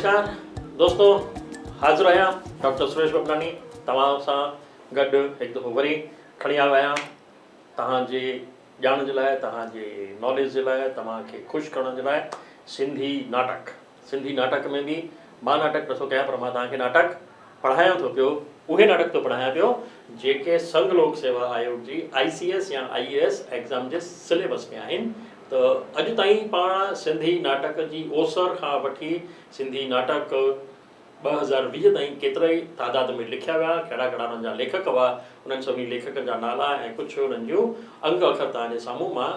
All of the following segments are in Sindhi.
نمسڪار دوستو حاضر آهيان ڊاڪٽر سريش ببلاڻي توهان سان گڏ هڪ دفعو وري کڻي آيو آهيان توهان جي ڄاڻ جي لاء توهان جي ناليج جي لاء توهان کي خوش ڪرڻ جي لاء سنڌي ناٽڪ سنڌي ناٽڪ ۾ به مان ناٽڪ نٿو ڪيان پر مان توهان کي ناٽڪ پڙهايان ٿو پيو اهي ناٽڪ ٿو پڙهايان پيو جيڪي سنگهه لوڪ سيوا آيوگ جي آئي سي ايس يا آئي اي ايس ايگزام جي سليبس ۾ آهن ته اڄ تائين پاڻ سنڌي ناٽڪ جي اوسر کان وٺي سنڌي ناٽڪ 2020 تائين ڪيترائي تعداد ۾ لکيا ويا ڪهڙا ڪهڙا انهن جا ليکڪ هئا انهن سڀني ليکڪن جا نالا ۽ ڪجهه انهن جون انگ اکر توهان جي سامهون مان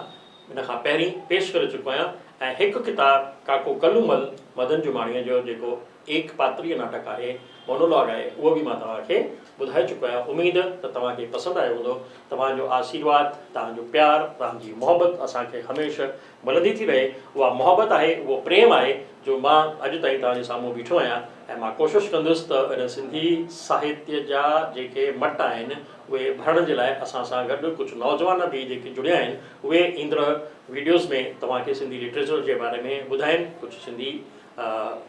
ان کان پهرين پيش ڪري چڪو آهيان ۽ هڪ ڪتاب ڪاڪو ڪلومل مدن جماڻيء جو جيڪو ايڪ پاتريه ناٽڪ آهي، Monologue آهي، اهو به مان توهان کي ٻڌائي چڪو آهيان. اميد ته توهان کي پسند آيو هوندو. توهان جو آشيرواد، توهان جو پيار، توهان جي محبت اسان کي هميشه ملندي ٿي رهي. اها محبت آهي، اهو پريم آهي جو مان اڄ تائين توهان جي سامهون بيٺو آهيان ۽ مان ڪوشش ڪندس ته ان سنڌي ساهتيه جا جيڪي مٽ آهن اهي ڀرڻ جي لاء اسان سان گڏ ڪجهه نوجوان به جيڪي جڙيا آهن اهي ايندڙ ويڊيوز ۾ توهان کي سنڌي لٽريچر جي باري ۾ ٻڌائين ڪجهه سنڌي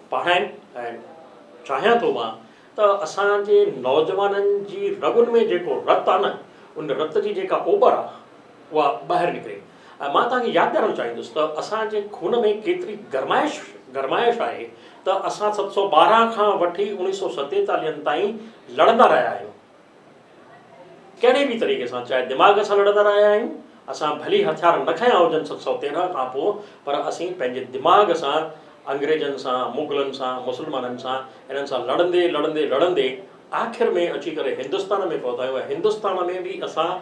پڙهائين ۽ چاهيان ٿو مان ته اسان جي نوجوانن جي رڳن ۾ جيڪو رت آهي نه ان رت جي جيڪا اوٻر آهي اها ٻاهر نڪري ۽ مان توهان کي ياد ڏيارڻ چاهيندس ته اسان جي خون ۾ ڪيتري گرمائش گرمائش آهي ته اسان 712 کان وٺي 1947 تائين لڙندا رهيا آهيون ڪهڙي به طريقي سان چاهي دماغ سان لڙندا رهيا آهيون، اسان ڀلي هٿيار نه کنيا هجن 713 کان پوء پر اسين پنهنجي دماغ سان انگريزن سان، مغلن سان، مسلمانن سان انهن سان لڙندي لڙندي لڙندي آخر ۾ اچي ڪري هندستان ۾ پهتا آهيون ۽ هندستان ۾ به اسان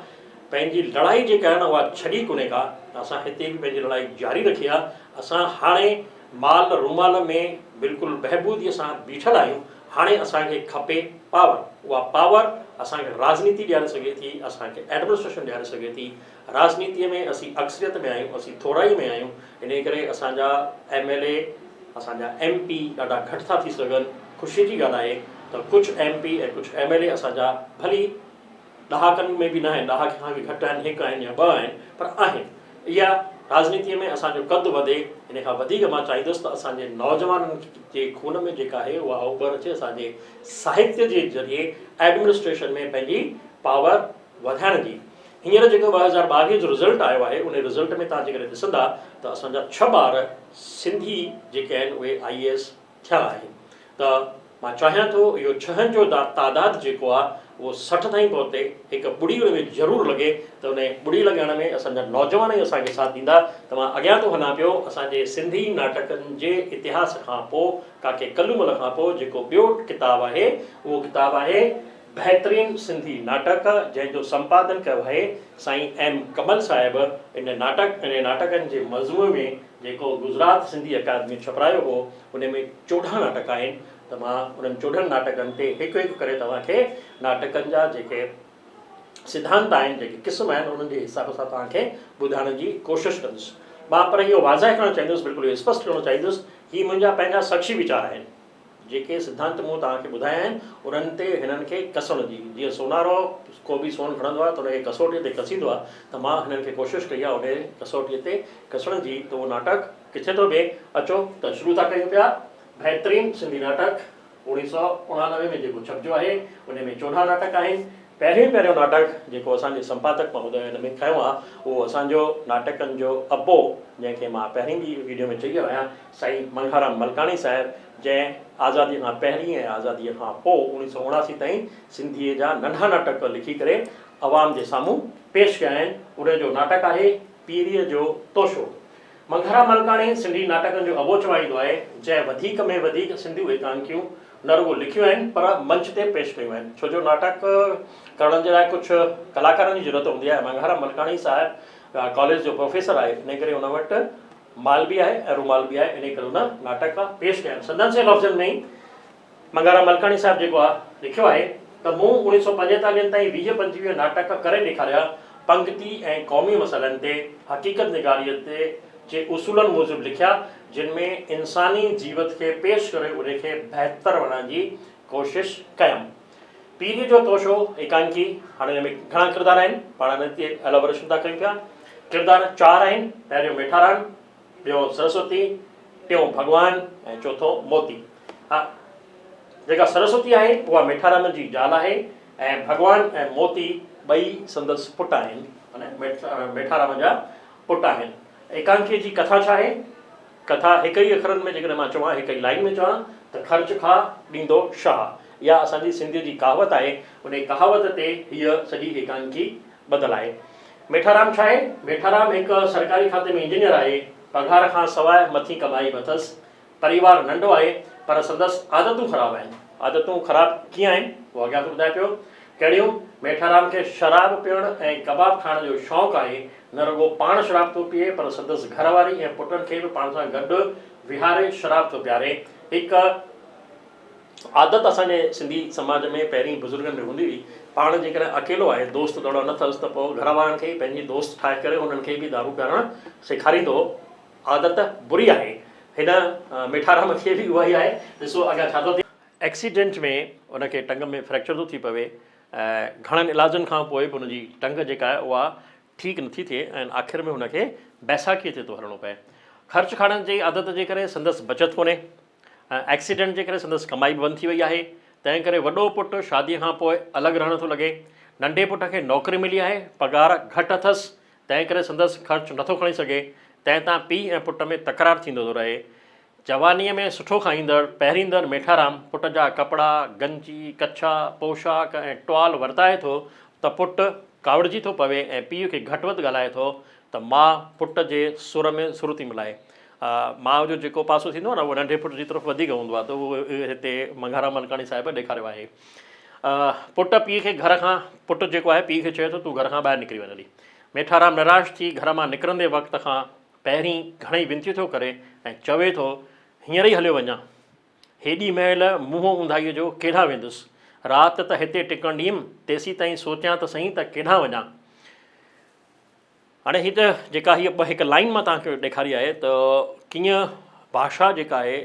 پنهنجي لڙائي جيڪا آهي نه اها ڇڏي ڪونهي ڪا اسان هتي به پنهنجي لڙائي جاري رکي آهي اسان هاڻي مال رومال ۾ بلڪل بهبودي سان بيٺل آهيون هاڻي اسان کي کپي پاور، اها پاور اسان کي راڄنيتي ڏياري سگهي ٿي، اسان کي ايڊمنسٽريشن ڏياري سگهي ٿي. راڄنيتيء ۾ اسين اڪثريت ۾ آهيون، اسين ٿورائي ۾ آهيون، انهيء ڪري اسان جا ايم ايل اي، اسان جا ايم پي ڏاڍا گهٽ ٿا ٿي سگهن. خوشيء جي ڳالهه آهي ته ڪجهه ايم پي ۽ ڪجهه ايم ايل اي اسان جا ڀلي ڏهاڪن ۾ به ناهن، ڏهاڪي کان به گهٽ آهن، هڪ آهن يا ٻه آهن، پر آهن. اها راڄنيتيء ۾ اسان جو قد وڌي، ان کان وڌيڪ مان چاهيندس ته اسان جي نوجوانن جي خون ۾ جيڪا آهي اها اوٻر اچي، اسان جي ساهتيه جي ذريعي ايڊمنسٽريشن ۾ پنهنجي پاور وڌائڻ جي. هينئر جيڪو 2022 جو رزلٽ آيو آهي، ان رزلٽ ۾ توهان جيڪڏهن ڏسندا ته اسان جا ڇهه ٻار سنڌي جيڪي آهن اهي آئي اي ايس ٿيا آهن ته مان چاهيان ٿو اهو ڇهن جو تعداد جيڪو آهي اهو 60 تائين پهتي، هڪ ٻڙي ان ۾ ضرور لڳي ته ان ٻڙي لڳائڻ ۾ اسان جا نوجوان ئي اسان کي ساٿ ڏيندا ته مان اڳيان ٿو هلان پيو اسان جي سنڌي ناٽڪن جي اتهاس کان پوء ڪاڪي ڪلومل کان پوء جيڪو ٻيو ڪتاب آهي اهو ڪتاب آهي بهترين سنڌي ناٽڪ جنهن جو سمپادن ڪيو آهي سائين ايم ڪمل صاحب ان ناٽڪ ان ناٽڪن جي مجموعي ۾ جيڪو گجرات سنڌي اڪادمي ڇپرايو هو ان ۾ 14 ناٽڪ آهن ته مان انهن 14 ناٽڪن تي هڪ هڪ ڪري توهان کي ناٽڪن جا جيڪي سڌانت آهن جيڪي قسم آهن انهن جي حساب سان توهان کي ٻڌائڻ جي ڪوشش ڪندس. مان پر اهو واضح ڪرڻ چاهيندس بلڪل اهو اسپشٽ ڪرڻ چاهيندس هي منهنجا پنهنجا شخصي ويچار آهن. جيڪي سڌانت مون توهان کي ٻڌايا آهن، انهن تي هنن کي ڪسڻ جي، جيئن سونارو ڪو به سون کڻندو آهي ته ان کي ڪسوٽيء تي ڪسيندو آهي ته مان هنن کي ڪوشش ڪئي آهي انهيء ڪسوٽيء تي ڪسڻ جي ته اهو ناٽڪ ڪٿي ٿو بيهي. اچو ته شروع ٿا ڪيون پيا. بهترين سنڌي ناٽڪ 1989 ۾ جيڪو ڇپجيو آهي، ان ۾ 14 ناٽڪ آهن. پهريون پهريون ناٽڪ جيڪو اسان جي سمپادڪ مهوديه هن ۾ کنيو آهي، اهو اسان جو ناٽڪن جو ابو، جنهن کي مان پهرين به وڊيو ۾ چئي ويو آهيان، سائين منگهارام ملڪاڻي صاحب، جنهن آزاديء کان پهرين ۽ آزاديء کان پوء 1979 تائين سنڌيء جا ننڍا ناٽڪ لکي ڪري عوام جي سامهون پيش ڪيا آهن، ان جو ناٽڪ آهي پيريء جو توشو. منگهارام ملڪاڻي سنڌي ناٽڪن جو ابو چوائيندو آهي، جنهن وڌيڪ ۾ وڌيڪ سنڌيون ايڪانڪيون نه رڳو لکيون آهن پر منچ تي پيش ڪيون آهن، ڇو جو ناٽڪ ڪرڻ جي لاء ڪجهه ڪلاڪارن جي ضرورت هوندي آهي. منگهارام ملڪاڻي صاحب ڪاليج جو پروفيسر آهي، انهيء ڪري ان وٽ مال به آهي ۽ رومال به آهي، انهيء ڪري ان ناٽڪ پيش ڪيا آهن. سندس ئي لفظن ۾ ئي منگهارام ملڪاڻي صاحب جيڪو آ لکيو آهي ته مون 1945 تائين 20 25 ناٽڪ ڪري ڏيکاريا، پنگتي ۽ قومي مسئلن تي حقيقت نگاريء تي جي اصولن موجب لکيا، جن ۾ انساني جيوت کي پيش ڪري ان کي بهتر بڻائڻ جي ڪوشش ڪيم. پيريء جو توشو ايڪانڪي، هاڻي ان ۾ گهڻا ڪردار آهن، پاڻ ان تي ايلابوريشن ٿا ڪيون پيا. ڪردار چار آهن، پهريون ميٺارام، ٻيو سرسوتي، ٽيون ڀڳوان ۽ چوٿون موتي. ها جيڪا سرسوتي آهي اها ميٺارام جي زال آهي ۽ ڀڳوان ۽ موتي ٻئي سندس پٽ آهن معنيٰ ميٺارام جا پٽ آهن. ايڪانڪيء جي ڪٿا ڇا آهي؟ ڪٿا هڪ ئي اکرن ۾ جيڪڏهن مان چوان هڪ ئي لائين ۾ چوان ته خرچ کا ڏيندو شاهه. اها اسان جي سنڌيء جي ڪهاوت آهي. انهيء ڪهاوت تي هيء سڄي ايڪانڪي ٻڌل آهي. ميٺارام ڇا آهي؟ ميٺارام هڪ سرڪاري کاتي ۾ انجنيئر آهي. پگهار کان سواء مٿين ڪمائي به اٿس. پريوار ننڍو آهي پر سندس عادتون خراب آهن. عادتون خراب ڪيئن آهن؟ اهو اڳيان ٿو ٻڌائي پيو. ڪهڙيون؟ ميٺارام کي شراب پيئڻ ۽ ڪباب کائڻ جو شوق آهي. نه رڳو پاڻ شراب ٿو پيئي پر سندس گهر واري ۽ پٽن کي به پاڻ سان گڏ ويهاري شراب ٿو پياري. هڪ عادت اسان جي سنڌي سماج ۾ پهرين بزرگن ۾ هوندي هئي. پاڻ جيڪڏهن اڪيلو آهي، دوست دڙو نه اٿس ته پوء گهر وارن کي ئي پنهنجي دوست ٺاهي ڪري انهن کي به دارو پيارڻ سيکاريندو هو. عادت بري آهي. هن ميٺارام کي به اها ئي آهي. ڏسو اڳيان ڇا ٿو ٿئي. ايڪسيڊنٽ ۾ ان کي ٽنگ ۾ فريڪچر ٿو ٿي پوي ۽ گهڻن علاجن کان پوء به ان جي ٽنگ جيڪا آهي اها ٺيڪ نٿي ٿئي ۽ آخر ۾ هن کي بيساکيء تي ٿو هلڻو پئي. خرچ کائڻ جي عادت جي ڪري سندس بچت ڪونهي ۽ ايڪسيڊنٽ جي ڪري سندس ڪمائي به بند ٿي وئي آهي. تنهن ڪري وڏو پٽ شاديء کان پوء الڳ رهڻ ٿو لڳي. ننڍي پٽ کي نوڪري ملي آهي، پگهار گهٽ اٿس، تنهن ڪري سندس خرچ نٿو کڻي سگهي، تنهن تان پيء ۽ پٽ ۾ تڪرار ٿيندو ٿو رهي. جوانيء ۾ سٺو کائيندڙ، پهريندڙ ميٺارام پٽ جا ڪپڙا، گنجي، ڪڇا، پوشاڪ ۽ ٽوال ورتائي ٿو ته پٽ ڪاوڙجي ٿو پوي ۽ پيء کي گهٽ وڌ ڳالهائي ٿو ته ماء پٽ جي سر ۾ سر ٿي ملائي. ماء جو جيڪو پاسو ٿيندو آهي نه اهو ننڍي پٽ جي طرف وڌيڪ هوندو آهي ته اهو هتي منگهارام ملڪاڻي صاحب ڏيکاريو آهي. پٽ پيء کي گهر کان پٽ جيڪو آهي پيء کي چئي ٿو تون گهر کان ٻاهر نڪري وڃ هلي. ميٺارام نراش ٿي گهر مان نڪرندي وقت کان پهرين گهڻئي وينتيون ٿو ڪري ۽ چوي ٿو هينئر ئي هليو وڃان. هيڏي مهل منهن اونداهيء جو ڪيڏانهن ويندس. رات ته هتي ٽڪڻ ڏينم، تيسيتائين سوچيان ته سهين ته ڪيڏانهن وڃان. هاڻي هي ته جيڪا هيء ٻه هڪ لائين مان توهان کي ڏيکاري آهي ته ڪيئن ڀاشا جيڪا آهي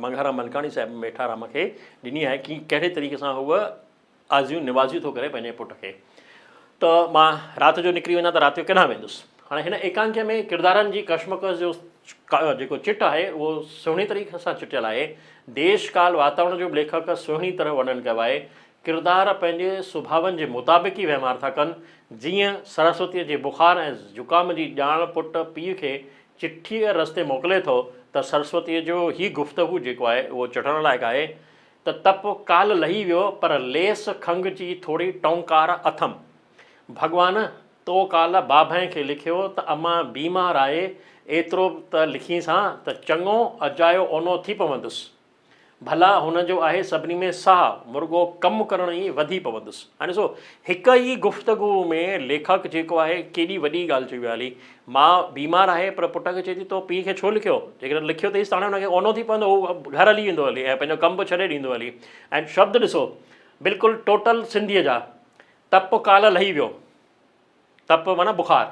منگهارام ملڪاڻي صاحب ميٺارام کي ڏني آهي ڪي ڪهڙي طريقي سان هو آزيون نوازيون ٿو ڪري پنهنجي پٽ کي ته مان رات جو نڪري وڃان ته رات جو ڪيڏانهن ويندس هاڻي هن ايڪانڪي ۾ ڪردارن جي ڪشمڪش جو جيڪو چٽ آهي اهو سهڻي طريقي سان چٽيل آهي ديش ڪال واتاورڻ جو به ليکڪ سهڻي طرح ورڻن ڪيو آهي ڪردار پنهنجي سڀاون جي مطابق ئي وهنوار ٿا ڪن، جيئن سرسوتيء جي بخار ۽ زڪام جي ڄاڻ پٽ پيء کي چٺيء رستي موڪلي ٿو ته سرسوتيء جو هي گفتگو جيڪو آهي اهو چٽڻ لائق آهي ته تپ ڪالهه لهي ويو پر ليس کنگهه جي ٿوري ٽونڪار اٿم. ڀڳوان تو ڪالهه بابهين کي لکيو ته امان بيمار آهي ايترو به ته لکينس ها ته چڱو اجايو اونو ٿي پوندس. ڀلا هن جو آهي سڀني ۾ ساهه، مرڳو ڪم ڪرڻ ئي وڌي پوندس. هاڻي ڏسو هڪ ئي گفتگو ۾ ليکڪ جيڪو آهي ڪيڏي وڏي ڳالهه چئي ويو آهي هلي ماء بيمار آهي پر پٽ کي چئي ٿي تو پيء کي ڇو لکيو؟ جيڪڏهن لکيو اٿئيس ته هاڻي هن کي اونو ٿي پوندو هو گهر هلي ويندو هلي ۽ پنهنجو ڪم به ڇڏي ڏيندو هلي ۽ شبد ڏسو بلڪل ٽوٽل سنڌيء جا تپ ڪالهه لهي ويو. تپ معنيٰ بخار.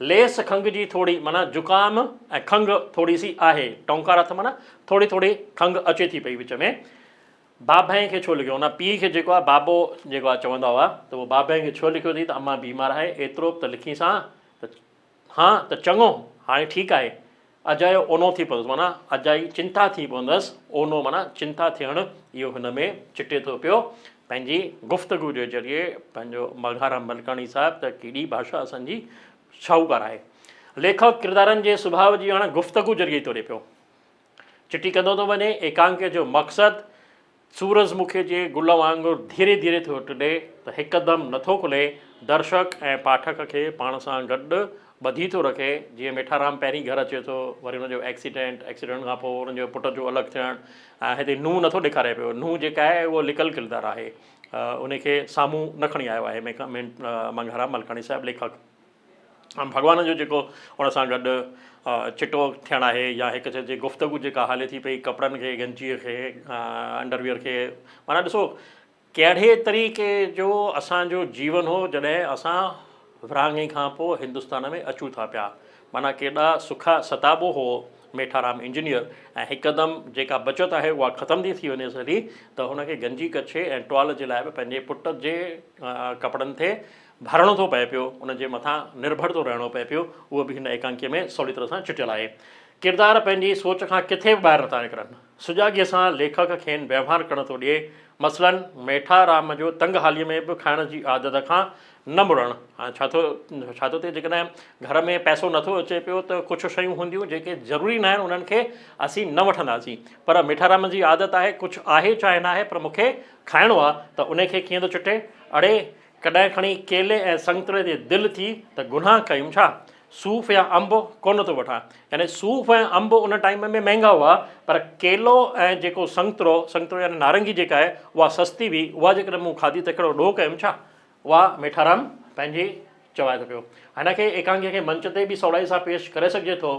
ليس کنگهه جي ٿوري معنيٰ زڪام ۽ کنگهه ٿوري سي آهي. ٽونڪار اٿ معنيٰ ٿوري ٿوري کنگهه اچي ٿي پئي وچ ۾. بابهين کي ڇو لکيو؟ ان پيء کي جيڪو آهي بابو جيڪو آهي چوندا هئا ته اهو بابهين کي ڇو لکيو اٿئي ته امان بيمار آهي ايترو به ته لکينس ها ته ها ته چڱو هاڻي ٺيڪ آهي. اجايو اونو ٿي پوندس معنيٰ اجائي چنتا ٿي پوندس، اونو معنيٰ چنتا ٿيڻ اهو هن ۾ چٽي ٿو پيو پنهنجي گفتگو جي ذريعي پنهنجو مگهارام ملڪاڻي صاحب ته ڪيڏي ڀاشا اسان جي شاهوڪار آهي. ليکڪ ڪردارن جي سڀاء جي اڻ گفتگو ذريعي ٿو ڏي پيو. چٽي ڪندو ٿو وڃي، ايڪانڪي جو مقصد سورج مکي جي گل وانگر ڌيري ڌيري ٿو ٽڏي ته هڪدم نٿو کلي، درشڪ ۽ پاٺڪ کي پاڻ سان گڏ ٻڌي ٿو رکي، جيئن ميٺارام پهرين گهر اچي ٿو، وري ان جو ايڪسيڊنٽ، ايڪسيڊنٽ کان پوء ان جو پٽ جو الڳ ٿيڻ ۽ هتي نونهن نٿو ڏيکاري پيو، نونهن جيڪا آهي اهو لڪل ڪردار آهي، ان کي سامهون نه کڻي آيو آهي منگهارام ملڪاڻي صاحب ليکڪ. ڀڳوان جو جيڪو ان سان گڏ چٽو ٿيڻ آهي يا هڪ چئجي گفتگو جيڪا هلي ٿي پئي ڪپڙن کي گنجيء کي انڊر ويئر کي معنيٰ ڏسو ڪهڙي طريقي جو اسان جو جيون هو جڏهن اسان ورهاڱي کان پوء هندستان ۾ اچون ٿا پيا معنيٰ ڪيڏا سکا ستابو هو ميٺارام انجنيئر ۽ هڪدم جيڪا بچت آهي اها ختم ٿي ٿي وڃيس هلي ته هن کي گنجي ڪڇي ۽ ٽوال جي لاء به پنهنجي پٽ جي ڪپڙن تي ڀرڻو ٿو پئي پيو، ان جي مٿان نرڀر ٿو رهڻو پئي پيو، اهو به هن ايڪانڪيء ۾ سولي طرح سان چٽيل آهي. ڪردار پنهنجي سوچ کان ڪٿي به ٻاهر نٿا نڪرن. سجاڳيء سان ليکڪ کين وهنوار ڪرڻ ٿو ڏئي. مثلاً ميٺا رام جو تنگ حاليء ۾ به کائڻ جي عادت کان نه مڙڻ. هاڻي ڇا ٿو ڇا ٿو ٿئي جيڪڏهن گهر ۾ پئسو نٿو اچي پيو ته ڪجهه شيون هونديون جيڪي ضروري ناهن انهن کي اسين نه وٺنداسين. پر ميٺا رام جي عادت آهي ڪجهه آهي چاهي ناهي پر مون کي کائڻو آ ته انهي کي ڪيئن ٿو چٽي؟ اڙي ڪڏهن کڻي ڪيلي ۽ سنگتري تي دل ٿي ته گناهه ڪيم ڇا؟ صوف يا انب ڪونه ٿو وٺان. يعني صوف ۽ انب ان ٽائيم ۾ مهنگا هئا پر ڪيلو ۽ جيڪو سنگترو، سنگترو يعني نارنگي جيڪا آهي اها سستي هئي، اها جيڪڏهن مون کاڌي ته ڪهڙو ڏوهه ڪيم ڇا؟ اها ميٺارام پنهنجي چوائي ٿو پيو. هن کي ايڪانڪيء کي منچ تي به سولائي سان پيش ڪري سگهجي ٿو.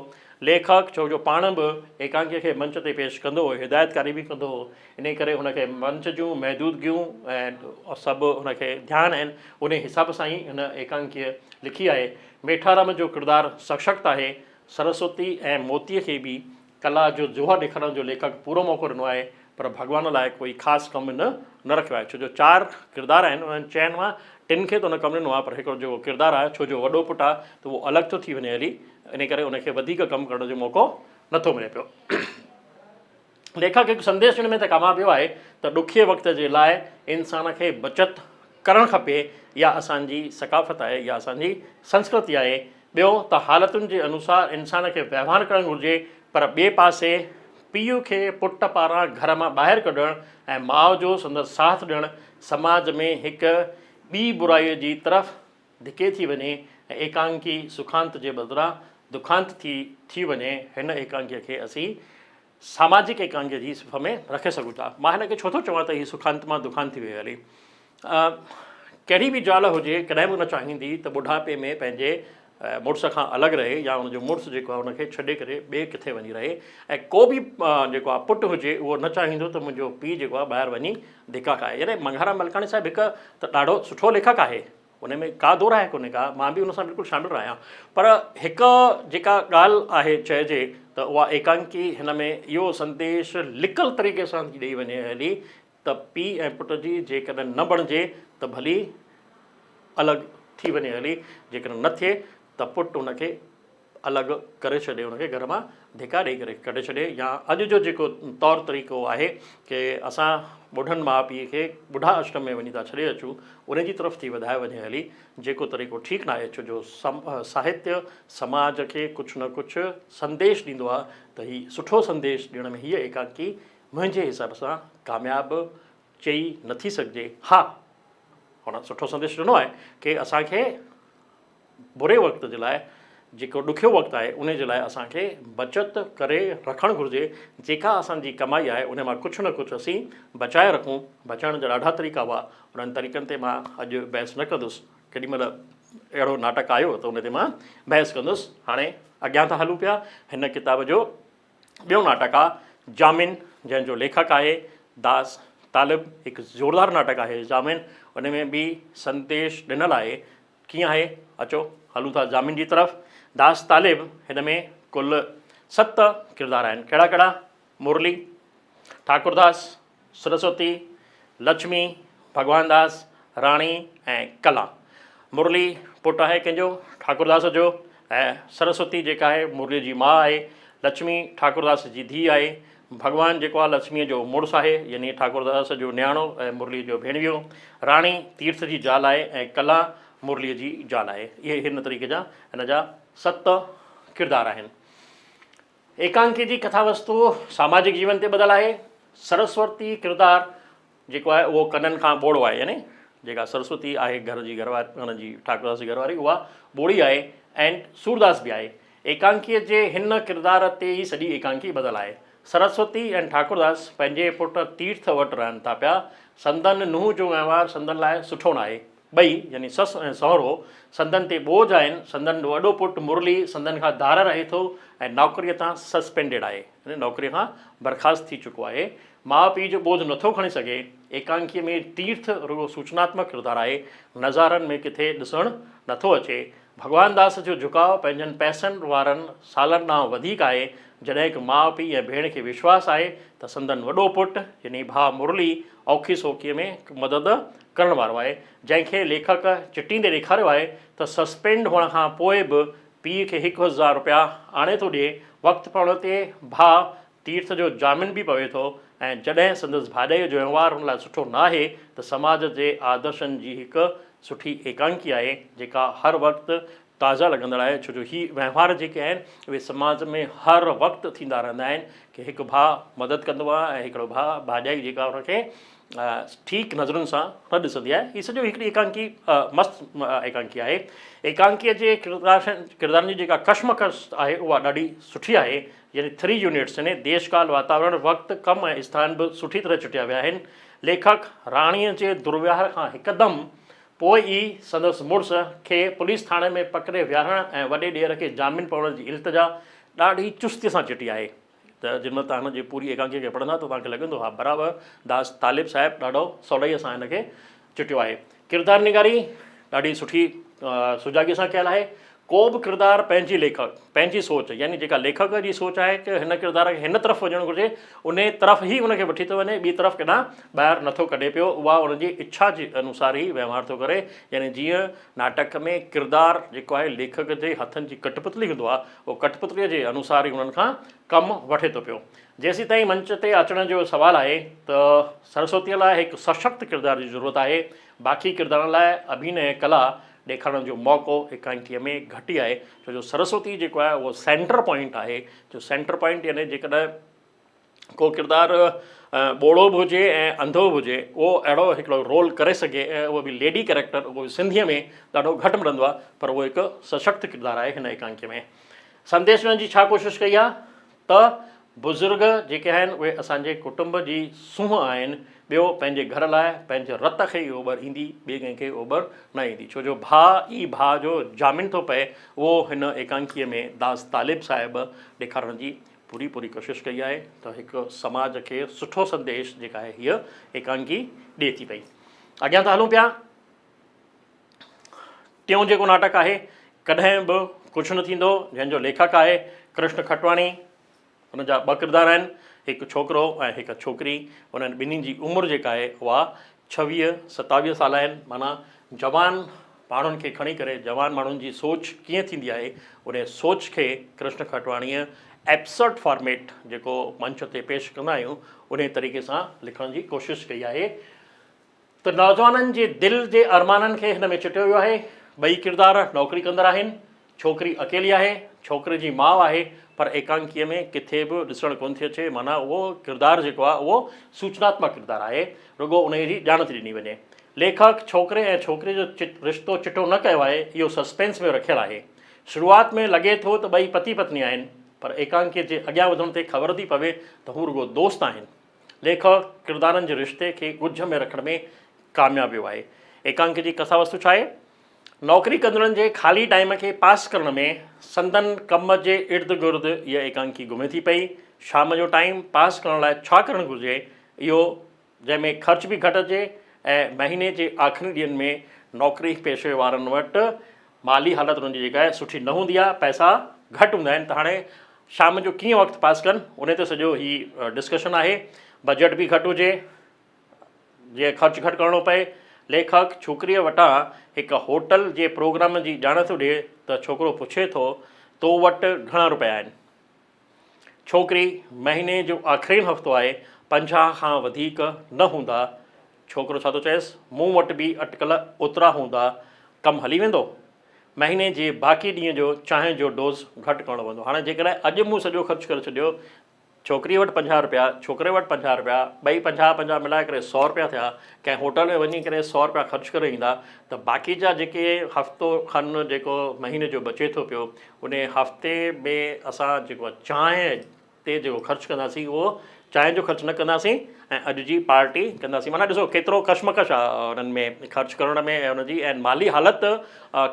ليکڪ ڇو جو پاڻ به ايڪانڪيء کي منچ تي پيش ڪندو هو، هدايتڪاري به ڪندو هو، انهيء ڪري هن کي منچ جون محدودگيون ۽ سڀ هن کي ڌيان آهن، انهيء حساب سان ئي هن ايڪانڪيء لکي آهي. ميٺارام جو ڪردار سشڪت آهي. سرسوتي ۽ موتيء کي به ڪلا جو جوهر ڏيکارڻ جو ليکڪ پورو موقعو ڏنو آهي، پر ڀڳوان لاء ڪوئي خاص ڪم هن نه رکيو آهي، ڇو جو چار ڪردار آهن، انهن چئن مان ٽن کي ته هن ڪم ڏنو آهي، پر هڪڙو جيڪو ڪردار آهي، ڇو جو وڏو پٽ آهي ته اهو الڳ ٿو ٿي وڃي هلي، انهي ڪري ان کي وڌيڪ ڪم ڪرڻ جو موقعو نه ٿو ملي پيو. ليکڪ هڪ سنديش ڏيڻ ۾ ته ڪامياب ويو آهي ته ڏکئي وقت جي لاء انسان کي بچت ڪرڻ کپي، اها اسان جي ثقافت آهي، اها اسان جي سنسڪرتي آهي. ٻيو ته حالتن جي انوسار انسان کي وهنوار ڪرڻ گهرجي، پر ٻئي پاسي پيء کي پٽ پاران گهر مان ٻاهر ڪڍڻ ۽ ماء جو سندس ساٿ ڏيڻ سماج ۾ هڪ ٻي برائيء جي طرف ڌڪي ٿي وڃي ۽ ايڪانڪي سکانت جي بدران دکانت ٿي ٿي وڃي. هن ايڪانڪيء کي اسين ساماجڪ ايڪانڪيء جي صف ۾ رکي سگهون ٿا. مان هن کي ڇو ٿو چوان ته هي سکانت مان دکانت ٿي ويو هلي. ڪهڙي به زال هجي ڪڏهن به نه چاهيندي ته ٻڍاپي ۾ پنهنجي مڙس کان الڳ رهي يا ان جو مڙس جيڪو آهي ان کي ڇڏي ڪري ٻئي ڪٿي وڃي رهي ۽ ڪو به جيڪو آهي پٽ هجي اهو نه چاهيندو ته منهنجو پيء جيڪو آهي ٻاهر وڃي ڌڪا کائي. يعني منگهارام ملڪاڻي صاحب هڪ ته ڏاڍو سٺو ليکڪ آهي ان ۾ ڪا دو راء ڪونهي ڪا، مان به ان سان بلڪل شامل رهيان پر هڪ جيڪا ڳالهه آهي چئجي ته اها ايڪانڪي هن ۾ اهو سنديش لڪل طريقي سان ٿي ڏئي وڃي هلي ته پيء ۽ پٽ جي جيڪڏهن نه بڻجي ته ڀلي الڳ ٿي وڃي هلي جيڪڏهن نه ٿئي ته پٽ ان کي الڳ ڪري ڇڏي ان کي گهر مان ڌڪا ڏئي ڪري ڪڍي ڇڏي يا اڄ جو جيڪو طور طريقو آهي ڪي اسان ٻڍن ماء پيء کي ٻڍا آشرم ۾ وڃي ٿا ڇڏي اچون ان جي طرف ٿي وڌائي وڃي هلي جيڪو طريقو ٺيڪ ناهي ڇو جو ساهتيه سماج کي ڪجهه نه ڪجهه سنديش ڏيندو آهي ته هي سٺو سنديش ڏيڻ ۾ هيء ايڪانڪي منهنجي حساب سان ڪامياب چئي نٿي سگهجي ها هن سٺو سنديش ڏنو آهي ڪي اسان کي بري وقت جي لاء جيڪو ڏکيو وقت آهي انهي جي لاء اسان کي بچت ڪري رکڻ گهرجي جيڪا اسان جي ڪمائي آهي انهي مان ڪجهه نه ڪجهه اسين بچائي رکون بچائڻ جا ڏاڍا طريقا هئا انهن طريقن تي مان اڄ بحث نه ڪندس ڪيڏي مهل اهڙو ناٽڪ آيو ته ان تي مان بحث ڪندس هاڻي اڳيان ٿا هلون پيا هن ڪتاب جو ٻيو ناٽڪ آ جامن جنهن جو ليکڪ آهي داس طالب هڪ زوردار ناٽڪ آهي جامن ان ۾ به سنديش ڏنل آهي ڪيئن آهي؟ اچو هلون ٿا ضامن جي طرف. داس طالب هن ۾ ڪل ست ڪردار آهن. ڪهڙا ڪهڙا؟ مرلي، ٺاڪرداس، سرسوتي، لڇمي، ڀڳوان داس، راڻي ۽ ڪلا. مرلي پٽ آهي ڪنهن جو؟ ٺاڪرداس جو ۽ سرسوتي جيڪا آهي مرلي جي ماء آهي. لڇمي ٺاڪرداس جي ڌيء آهي. ڀڳوان جيڪو آهي لڇميء جو مڙس آهي، يعني ٺاڪرداس جو نياڻو ۽ مرليء جو ڀيڻويو. راڻي تيرٿ جي زال آهي ۽ ڪلا مرليء جي زال آهي. اهي هن طريقي جا هن جا ست ڪردار آهن. ايڪانڪي جي ڪٿا وستو ساماجڪ جيون تي ٻڌل آهي. سرسورتي ڪردار جيڪو آهي اهو ڪنن کان ٻوڙو آهي يعني جيڪا سرسوتي آهي گهر جي گهر واري هن جي ٺاڪرداس جي گهر واري اها ٻوڙي آهي ۽ سورداس به آهي. ايڪانڪيء جي هن ڪردار تي ئي سڄي ايڪانڪي ٻڌل آهي. سرسوتي ۽ ٺاڪرداس پنهنجي پٽ تيرٿ وٽ رهن ٿا پيا. سندن نونهن جو وهنوار سندن لاء سٺو ناهي. ٻئي يعني سس ۽ سهرو سندن تي ٻوجهه آهن. سندن وڏو پٽ مرلي سندن کان ڌار رهي ٿو ۽ نوڪريء تان سسپينڊيڊ آهي يعني نوڪريء کان برخاست ٿي چڪو آهي. ماء پيء جو ٻوجهه نٿو کڻي سگهي. ايڪانڪيء ۾ تيرٿ رڳو سوچناتمڪ ڪردار آهي، نظارن ۾ ڪٿي ڏسڻ نٿو اچي. ڀڳوان داس جو جهڪاء پنهنجن پئسن وارن سالن ڏانهن وڌيڪ آهي. جڏهن هڪ ماء پيء ۽ ڀيڻ کي وشواس آهي ته سندن وڏو پٽ يعني ڀاء مرلي اوکي سوکيء ۾ مدد ڪرڻ وارو آهي، جنهن کي ليکڪ چٽيندي ڏيکاريو آهي ته سسپينڊ هئڻ کان پوء به پيء کي 1000 رپيا آڻي ٿو ڏئي. وقت پوڻ تي ڀاء تيرٿ جو جامن به پوي ٿو ۽ جڏهن سندس ڀاڄائيء جو وهنوار هن لاء سٺو نه آهي ته سماج جي آدرشن جي هڪ سٺي ايڪانڪي آهي جيڪا هر وقت تازه لڳندڙ آهي ڇو جو هي وهنوار جيڪي آهن اهي سماج ۾ هر وقت ٿيندا رهندا آهن ڪي هڪ ڀاء مدد ڪندو آهي ۽ هڪڙو ڀاء ڀاڄائي جيڪا ان کي ٺيڪ نظرن سان نه ڏسندي آهي. هي سڄو هڪڙي ايڪانڪي مست ايڪانڪي آهي. ايڪانڪيء جي ڪردارن جي جيڪا ڪشمڪش آهي اها ڏاڍي سٺي آهي. يعني ٿري يونٽس يعني ديش ڪال، واتاورڻ، وقت، ڪم ۽ اسٿان به سٺي طرح چٽيا ويا آهن. ليکڪ راڻيء جي درويهار کان هڪدم پوء ئي سندس مڙس کي پوليس ٿاڻي ۾ پڪڙي ويهارڻ ۽ وڏي ڏير کي جامين پوڻ جي التجا ڏاڍي چستيء سان چٽي آهي. ته جنھن مھل توھان ھن جي پوري ايڪانڪيء کي پڙھندا ته توھان کي لڳندو ھا برابر داس طالب صاحب ڏاڍو سولائيء سان ھن کي چٽيو آھي. ڪردار نگاري ڏاڍي سٺي سجاڳيء سان ڪيل آھي. ڪو به ڪردار پنھنجي ليکڪ پنھنجي سوچ يعني جيڪا ليکڪ جي سوچ آھي ته ھن ڪردار کي ھن طرف وڃڻ گھرجي انھي طرف ئي ان کي وٺي ٿو وڃي ٻي طرف ڪيڏانھن ٻاھر نٿو ڪڍي پيو اھا ان جي اڇا جي انوسار ئي ويوھار ٿو ڪري يعني جيئن ناٽڪ ۾ ڪردار جيڪو آھي ليکڪ جي ھٿن جي ڪٺپتلي ھوندو آھي اهو ڪٺپتليء جي انوسار ئي انهن کان ڪم وٺي ٿو پيو. جيسيتائين منچ تي اچڻ جو سوال آهي ته سرسوتيء لاء هڪ سشڪت ڪردار جي ضرورت آهي، باقي ڪردارن لاء اڀينيه ڪلا ڏيکارڻ جو موقعو ايڪانڪيء ۾ گهٽ ئي آهي، ڇو جو سرسوتي جيڪو آهي اهو سينٽر پوائنٽ آهي، جو سينٽر پوائنٽ يعني جيڪڏهن ڪو ڪردار ٻوڙو به هجي ۽ انڌو به هجي اهو اهڙو هڪڙو رول ڪري سگهي ۽ اهو به ليڊي ڪريڪٽر اهو به سنڌيء ۾ ڏاڍو گهٽ ملندو آهي پر اهو هڪ سشڪت ڪردار آهي هن ايڪانڪي ۾ سنديش ڏيڻ جي ڇا ڪوشش ڪئي آهي ته بزرگ جيڪي آهن اهي اسان جي ڪٽنب جي سونهن آهن ٻيو پنهنجي گهر لاء پنهنجي رت کي ئي اوٻر ايندي ٻئي ڪنهن کي اوٻر نه ايندي ڇو جو ڀاء ئي ڀاء جو جامن ٿو پئي اهو هن ايڪانڪيء ۾ داس طالب صاحب ڏيکارڻ جي پوري پوري ڪوشش ڪئي آهي ته هڪ سماج کي سٺو سنديش جيڪا آهي هيء ايڪانڪي ڏئي ٿي پئي. اڳيان ٿا هلون پيا ٽيون جيڪو ناٽڪ آهي ڪڏهن به ڪجهه نه ٿيندو جنهن جو ليکڪ آهي ڪرشن کٽواڻي ان جا ٻه ڪردار آهن هڪ ڇوڪرو ۽ هڪ ڇوڪري انهن ٻنهي جي عمر جيڪا آهي اها ڇويهه ستاويهه سال آهن معنيٰ جوان ماڻهن کي کڻي ڪري جوان ماڻهن جي سوچ ڪيئن ٿيندي آهي انهي سوچ کي ڪرشن کٽواڻيء ايبسرڊ فارميٽ جيڪو منچ تي پيش ڪندا آهيون انهي طريقي سان لکڻ جي ڪوشش ڪئي آهي ته نوجوانن جي دل جي ارمانن کي هن ۾ چٽيو ويو آهي ٻئي ڪردار نوڪري ڪندڙ آهن ڇوڪري اڪيلي آهي، ڇوڪري جي ماء آهي، پر ايڪانڪيء ۾ ڪٿي به ڏسڻ ڪونه ٿي اچي، معنيٰ اهو ڪردار جيڪو آهي اهو سوچناتمڪ ڪردار آهي، رڳو انهيء جي ڄاڻ ٿي ڏني وڃي. ليکڪ ڇوڪري ۽ ڇوڪريء جو رشتو چٽو نه ڪيو آهي، اهو سسپينس ۾ رکيل آهي. شروعات ۾ لڳي ٿو ته ٻئي پتي پتني آهن، پر ايڪانڪيء جي اڳيان وڌڻ تي خبر ٿي پوي ته هو رڳو دوست آهن. ليکڪ ڪردارن جي رشتي کي ڳجهه ۾ رکڻ ۾ ڪامياب ويو آهي. ايڪانڪيء جي ڪٿا وستو ڇا آهي؟ نوڪري ڪندڙن جي خالي ٽائيم کي پاس ڪرڻ ۾ سندن ڪم جي ارد گرد اها ايڪانڪي گهمي ٿي پئي. شام جو ٽائيم پاس ڪرڻ لاء ڇا ڪرڻ گهرجي اهو جنهن ۾ خرچ به گهٽ اچي ۽ مهيني جي آخري ڏينهن ۾ نوڪري پيشي وارن وٽ مالي حالت انهن جي جيڪا آهي سٺي نه هوندي آهي پئسا گهٽ هوندا آهن ته هاڻي شام جو ڪيئن وقت پاس ڪن انهي تي سڄو هي ڊسڪشن آهي بجيٽ به گهٽ هجي جيئن خرچ گهٽ ڪرڻو پئي. ليکڪ ڇوڪريء وٽان هڪ هوٽل جي پروگرام جي ڄاڻ ٿو ڏئي ته ڇوڪرو پڇي ٿو، تو وٽ گهڻا روپيا آهن؟ ڇوڪري، مهيني جو آخرين هفتو آهي، 50 کان وڌيڪ نه هوندا. ڇوڪرو ڇا ٿو چئيس، مون وٽ به اٽڪل اوترا هوندا، ڪم هلي ويندو؟ مهيني جي باقي ڏينهن جو چانهه جو ڊوز گهٽ ڪرڻو پوندو. هاڻي جيڪڏهن اڄ مون سڄو خرچ ڪري ڇڏيو ڇوڪريء وٽ 50 رپيا، ڇوڪري وٽ 50 رپيا، ٻئي 50 50 ملائي ڪري سئو رپيا ٿيا. ڪنهن هوٽل ۾ وڃي ڪري سئو رپيا خرچ ڪري ايندا ته باقي جا جيڪي هفتو کن جيڪو مهيني جو بچي ٿو پيو انهي هفتي ۾ اسان جيڪو چانهه تي جيڪو خرچ ڪنداسين اهو چانهه جو خرچ نه ڪنداسين ۽ اڄ جي پارٽي ڪنداسين. معنيٰ ڏسو ڪيترو ڪشمڪش آ انهن ۾ خرچ ڪرڻ ۾ ۽ ان جي ۽ مالي حالت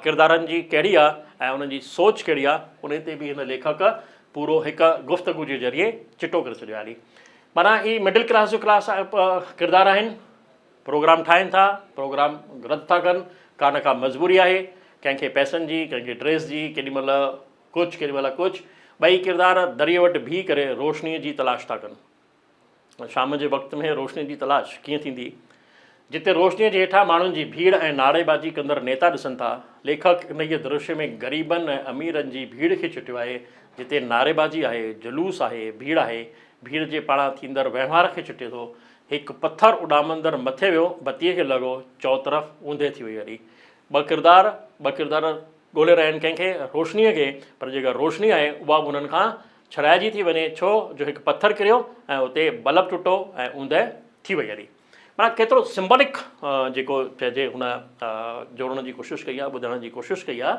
ڪردارن جي ڪهڙي آ ۽ انهن جي سوچ ڪهڙي آ انهي تي به هن ليکڪ پورو هڪ گفتگو جي ذريعي چٽو ڪري ڇڏيو آهي. معنيٰ هي مڊل ڪلاس جو ڪلاس ڪردار آهن، پروگرام ٺاهين ٿا، پروگرام رد ٿا ڪن، ڪا نه ڪا مجبوري آهي، ڪنهن کي پئسن جي، ڪنهن کي ڊريس جي، ڪيڏي مهل ڪجهه ڪيڏي مهل ڪجهه، ٻئي ڪردار دريء وٽ بيهي ڪري روشنيء جي تلاش ٿا ڪن. شام جي وقت ۾ روشني جي تلاش ڪيئن ٿيندي؟ جتي روشنيء جي هيٺان ماڻهن جي ڀيڙ ۽ نعريبازي ڪندڙ نيتا ڏسن ٿا. ليکڪ انهيء درشيه ۾ غريبن ۽ اميرن جي ڀيڙ کي چٽيو آهي، جتي نعريبازي آهي، جلوس آهي، ڀيڙ آهي، ڀيڙ جي پاڙان ٿيندڙ وهنوار کي چٽي ٿو. هڪ پٿر اڏامندڙ مٿي ويو، بتيء کي لڳو، چؤطرف اوندهه ٿي وئي هلي. ٻه ڪردار، ٻه ڪردار ڳولي رهيا آهن ڪنهن کي؟ روشنيء کي، پر جيڪا روشني آهي، اها به انهن کان ڇڏائجي ٿي وڃي، ڇو جو هڪ پٿر ڪريو ۽ اتي بلب ٽٽو ۽ اوندهه ٿي وئي هلي. معنيٰ ڪيترو سمبولڪ جيڪو چئجي هن جوڙڻ جي ڪوشش ڪئي آهي ٻڌائڻ جي ڪوشش ڪئي آهي.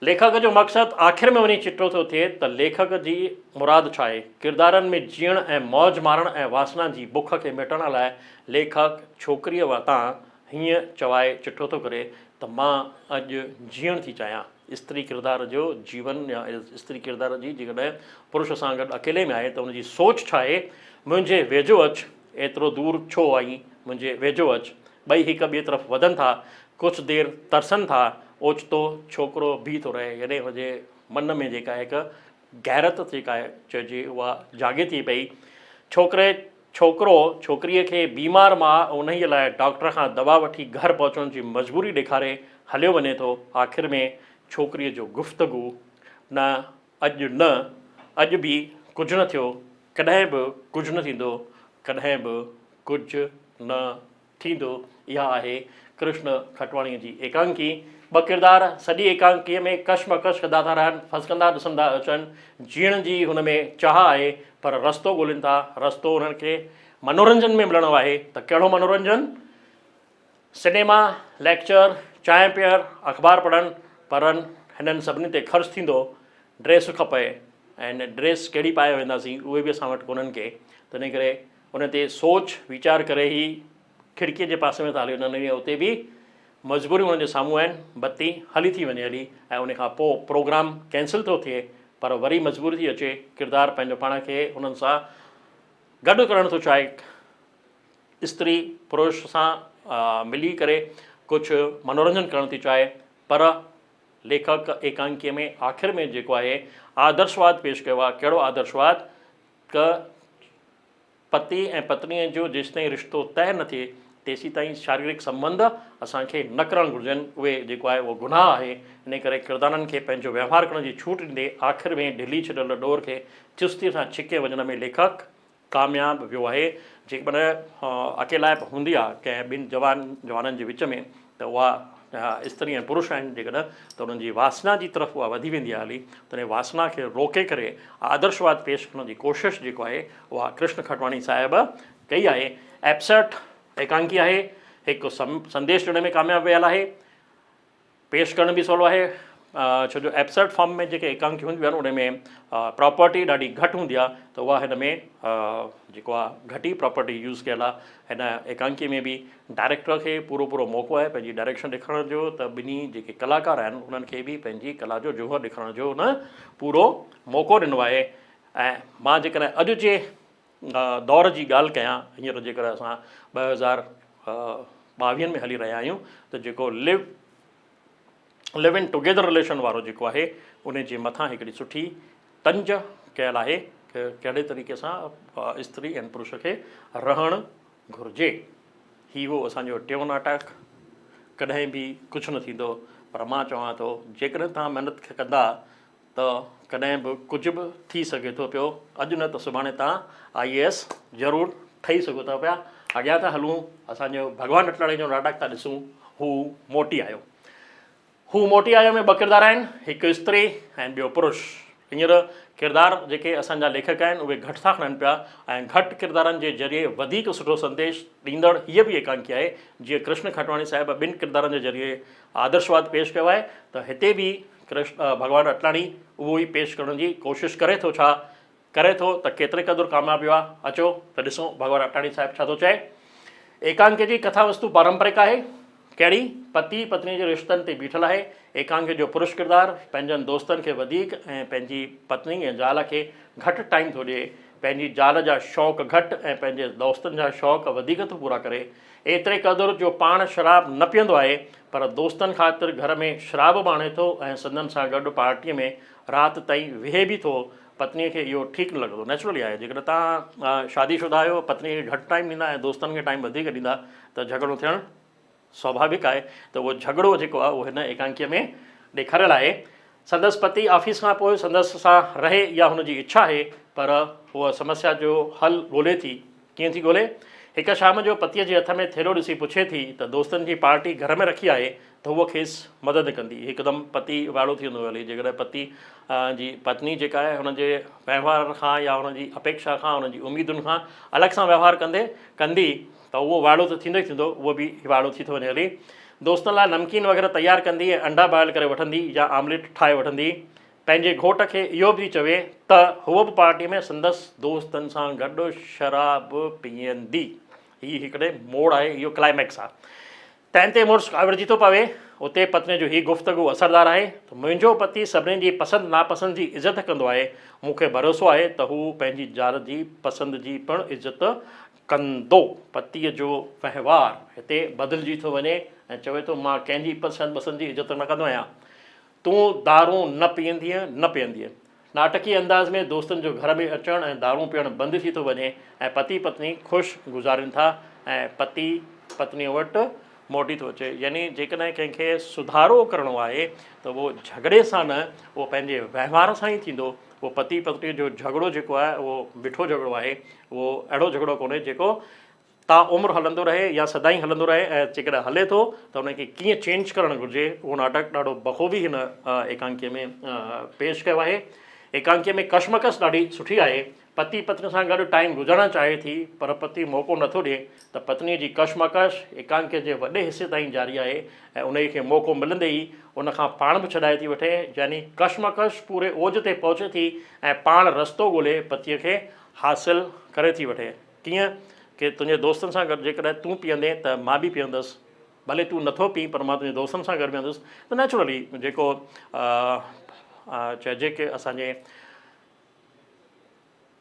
ليکڪ جو مقصد آخر ۾ وڃي چٽو ٿو ٿئي ته ليکڪ جي مراد ڇا آهي؟ ڪردارن ۾ جيئڻ ۽ موج مارڻ ۽ واسنا جي بک کي ميٽڻ لاء ليکڪ ڇوڪريء واتان هيئن چوائي چٽو ٿو ڪري ته مان اڄ جيئڻ ٿي چاهيان. استري ڪردار جو جيون يا استري ڪردار جي جيڪڏهن پرش سان گڏ اڪيلي ۾ آهي ته ان جي سوچ ڇا آهي؟ منهنجي ويجهو اچ، ايترو دور ڇو آئين، منهنجي ويجهو اچ. ٻئي هڪ ٻئي طرف وڌن ٿا. ڪجهه دير ترسن ٿا. اوچتو ڇوڪرو بيهي ٿو رهي. يعني هن جي من ۾ جيڪا هڪ غيرت جيڪا چئجي اها جاڳي ٿي پئي. ڇوڪري ڇوڪرو ڇوڪريء کي بيمار ماء انهيء لاء ڊاڪٽر کان دوا وٺي گهر پهچڻ جي مجبوري ڏيکاري هليو وڃي ٿو. آخر ۾ ڇوڪريء جو گفتگو، نه اڄ نه، اڄ به ڪجهه نه ٿيو، ڪڏهن به ڪجهه نه ٿيندو، ڪڏهن به ڪجهه نه ٿيندو. اها آهي ڪرشن کٽواڻيء جي ايڪانڪي. ٻه ڪردار سڄي ايڪانڪيء ۾ ڪشمڪش ڪندا ٿا رهن، ڦسڪندا ڏسندا اچن. جيئڻ جي هن ۾ چاهه آهي، پر رستو ڳولين ٿا. رستو انهن کي منورنجن ۾ ملڻو آهي ته ڪهڙو منورنجن؟ سئنيما، ليڪچر، چانهه پيئڻ، اخبار پڙهڻ، پر هنن سڀني تي خرچ ٿيندو، ڊريس کپي ۽ ڊريس ڪهڙي پائي وينداسين اهي به اسان وٽ ڪونهن ڪي، تنهن ڪري ان تي سوچ ويچار ڪري هي کڙڪيء جي پاسي ۾ ٿا هلي وڃن ۽ اتي به مجبوريون انهن جي سامهون آهن، بتي هلي ٿي وڃي هلي ۽ ان کان پوء پروگرام ڪينسل ٿو ٿئي پر وري مجبوري ٿي اچي، ڪردار پنهنجو پاڻ کي انهن سان گڏ ڪرڻ ٿو چاهي. استري پرش سان ملي ڪري ڪجهه منورنجن ڪرڻ ٿي چاهي پر ليکڪ ايڪانڪيء ۾ آخر ۾ جيڪو آهي آدرشواد پيش ڪيو آهي ڪهڙو آدرشواد ته پتي ۽ پتنيء جو جيستائين رشتو طئه نه ٿئي تيسيتائين شاريرڪ سنٻنڌ اسان کي نه ڪرڻ گهرجن اهي جيڪو آهي اهو گناهه آهي ان ڪري ڪردارن کي پنهنجو وهنوار ڪرڻ جي ڇوٽ ڏيندي آخر ۾ ڍلي ڇڏيل ڏور کي چستيء سان ڇڪي وڃڻ ۾ ليکڪ ڪامياب ويو آهي. جيڪڏهن اڪيلائپ هوندي آهي ڪنهن ٻن جوان جوانن جي وچ ۾ ته اها استري ۽ پرش آهن جيڪڏهن ته انهن جي واسنا جي طرف اها وڌي ويندي آهي هلي تڏهن واسنا کي روڪي ڪري آدرشواد پيش ڪرڻ جي ڪوشش جيڪو آهي اها ڪرشن کٽواڻي صاحب ڪئي آهي. ايپسرٽ ايڪانڪي آهي هڪ سنديش ڏيڻ ۾ ڪامياب ويل آهي. پيش ڪرڻ به سولو آهي ڇو جو ايبسرٽ فارم ۾ جيڪي ايڪانڪيون هونديون آهن ان ۾ پراپرٽي ڏاڍي گهٽ هوندي آهي ته اها هن ۾ جيڪو آهي گهٽ ئي پراپرٽي يوز ڪيل آهي هن ايڪانڪي ۾ به ڊائريڪٽر کي پورو پورو موقعو آهي پنهنجي ڊائريڪشن ڏيکارڻ جو ته ٻنهي جيڪي ڪلاڪار آهن انهن کي به پنهنجي ڪلا جو جوهر ڏيکارڻ جو هن پورو موقعو ڏنو آهي ۽ مان جيڪڏهن اڄ جي دور جي ڳالهه ڪيان هينئر جيڪر اسان 2022 ۾ هلي رهيا آهيون ته جيڪو لو لو ان ٽوگيدر رليشن وارو جيڪو آهي ان جي مٿان هڪڙي سٺي طنز ڪيل آهي ته ڪهڙي طريقي سان استري ۽ پرش کي رهڻ گهرجي. هي هو اسان جو ٽيون ناٽڪ ڪڏهن به ڪجهه نه ٿيندو پر مان چوان ٿو جيڪڏهن توهان محنت ڪندا ته ڪڏهن به ڪجهه به ٿي سگهي ٿو پيو، اڄ نه ته سڀاڻي توهان آء اي ايس ضرور ٺهي سگهو ٿا پيا. اڳيان ٿا هلون، اسان جو ڀڳوان اٽلاڻي جو ناٽڪ ٿا ڏسون، هو موٽي آيو. هو موٽي آيو ۾ ٻه ڪردار آهن، هڪ استري ۽ ٻيو پرش. هينئر ڪردار جيڪي اسان جا ليکڪ آهن اهي گهٽ ٿا کڻن پيا ۽ گهٽ ڪردارن جي ذريعي وڌيڪ سٺو سنديش ڏيندڙ هيء به ايڪانڪي آهي. جيئن ڪرشن کٽواڻي صاحب ٻن ڪردارن جي ذريعي آدرشواد پيش ڪيو آهي ته هتي به ڪرشن ڀڳوان اٽلاڻي اهو ئي پيش ڪرڻ جي ڪوشش ڪري ٿو ڇا ڪري ٿو ته ڪيتري قدر ڪامياب ويو آهي اچو ته ڏسون ڀڳوان اٽلاڻي صاحب ڇا ٿو چئي ايڪانڪي جي ڪٿا وستو پارمپرڪ آهي ڪهڙي پتي پتني جي رشتن تي بيٺل آهي ايڪانڪي جو پرش ڪردار پنهنجن دوستن کي وڌيڪ ۽ پنهنجي پتني ۽ زال کي گهٽ ٽائيم ٿو ڏئي پنهنجي زال جا شوق گهٽ ۽ پنهنجي دوستن جا شوق وڌيڪ ٿو پورا ڪري ايتري قدر جو پاڻ شراب نه پيئندو آهي پر دوستن خاطر گهر ۾ شراب به آڻي ٿو ۽ سندن سان گڏ پارٽيء ۾ رات تائين ويهي به ٿو. پتنيء کي اهو ٺيڪ نه لڳندو. نيچرلي آهي جيڪڏهن توهان شادي شده آهيو پتنيء کي گهٽ ٽائيم ڏيندا ۽ دوستن کي ٽائيم وڌيڪ ڏيندا ته جهڳڙو ٿيڻ سواڀاويڪ آهي ته اهو جهڳڙو جيڪو آهي اهو هن ايڪانڪيء ۾ ڏيکاريل آهي. سندس پتي آفيس کان پوء سندس سان رهي اها هن جي اڇا آهي پر هوء سمسيا جو حل ڳولي ٿي. ڪيئن ٿي ڳولي؟ هڪ شام جو پتيء جي هٿ ۾ ٿيلهو ڏسي پڇي ٿي ته دوستن جي پارٽي گهر ۾ رکي آهي ته هوء کيس مدد ڪندي. هڪدم پتي وائڙو ٿي ويندو هلي. جيڪڏهن پتي جي پتني جيڪا آهي هن جي وهنوار کان يا هن جي اپيڪشا کان هن جي اميدن کان الڳ سان وهنوار ڪندي ڪندي ته اهو وائڙو ته ٿيندو ئي ٿيندو اهو به وائڙو ٿي ٿو وڃي هلي. دوستن لاء نمڪين وغيره تيار ڪندي ۽ انڊا بوائل ڪري وٺندي يا آمليٽ ٺاهي وٺندي. پنهنجي گهوٽ کي اهو به چوي ته هوء به پارٽي ۾ سندس دوستن سان گڏ شراب پيئندي. هي هڪڙي موڙ آهي، اهو ڪلائميڪس آهي. تنهن تي مڙس ڪاوڙجي ٿو پوي. اتي پتنيء جو هي گفتگو اثردار آهي ته منهنجو پتي سڀني جي پسند ناپسند جي عزت ڪندو آهي. مون کي ڀروسو آهي ته هو پنهنجي زال جي پسند جي پڻ عزت ڪندو. پتيء جو وهنوار هتي بدلجي ٿو وڃي ۽ چوي ٿو مان ڪنهن جي پسند پسند جي عزت نه ڪندو آهيان. تون دارون نه پيئندينء نه پيئندينء. ناٽڪي انداز ۾ دوستن جو گهر ۾ اچڻ ۽ دارون پيئڻ بند ٿي ٿو وڃي ۽ پتي پتني خوش گذارين ٿا ۽ پتي پتنيء وٽ موٽي ٿو اچي. يعني جيڪڏهن ڪنهن کي سڌارو ڪرڻو آهي ته اهو جهڳڙي سان نه اهو پنهنجي وهنوار سان ئي ٿيندو. اهو پتي پتنيء جو جهڳڙو جيڪو آهي اهو مٺو جهڳڙو آهي. اهو اهڙو جهڳڙو ڪونهي جيڪو تا عمر هلندو رهي يا سدائين هلندو رهي ۽ جيڪڏهن هلي ٿو ته ان کي ڪيئن چينج ڪرڻ گهرجي اهو ناٽڪ ڏاڍو بخوبي هن ايڪانڪيء ۾ پيش ڪيو آهي. ايڪانڪيء ۾ ڪشمڪش ڏاڍي سٺي آهي. پتي پتني سان گڏ ٽائيم گذارڻ چاهي ٿي پر پتي موقعو نٿو ڏئي ته پتنيء جي ڪشمڪش ايڪانڪيء جي وڏي حصي تائين جاري آهي ۽ انهيء کي موقعو ملندي ئي ان کان پاڻ به ڇڏائي ٿي وٺي يعني ڪشمڪش پوري اوج تي پهچي ٿي ۽ پاڻ رستو ڳولي پتيء کي حاصل ڪري ٿي وٺي. ڪيئن ڪي تنهنجي دوستن سان گڏ جيڪڏهن تون پيئندين ته مان به پيئندس، ڀلي تون نٿو پين پر مان تنهنجي دوستن سان گڏ پيئندس ته نيچرلي جيڪو چئجي ڪي اسان جي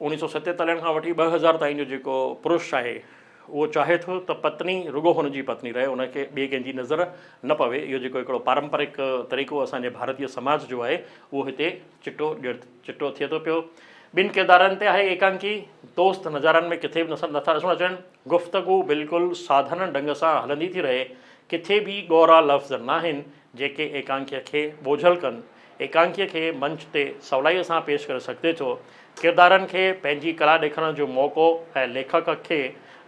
اوڻيهه سو ستيتاليهن کان وٺي 2000 تائين جو جيڪو پرش آهي اهو چاهي ٿو ته پتني رڳو هن جي پتني رهي ان کي ٻئي ڪنهن جي نظر نه پوي. اهو جيڪو هڪڙو پارمپرڪ طريقو اسان جي ڀارتي سماج جو آهي اهو هتي چٽو چٽو ٿئي ٿو پيو. ٻن ڪردارن تي آهي ايڪانڪي، دوست نظارن ۾ ڪٿي به نٿا ڏسڻ اچن. گفتگو بلڪل ساڌارڻ ڍنگ سان هلندي ٿي رهي. ڪٿي به ڳورا لفظ ناهن جيڪي ايڪانڪيء کي ٻوجهل ڪن. ايڪانڪيء کي منچ تي سولائيء سان پيش ڪري سگهجي ٿو. ڪردارن کي پنهنجي ڪلا ڏيکارڻ جو موقعو ۽ ليکڪ کي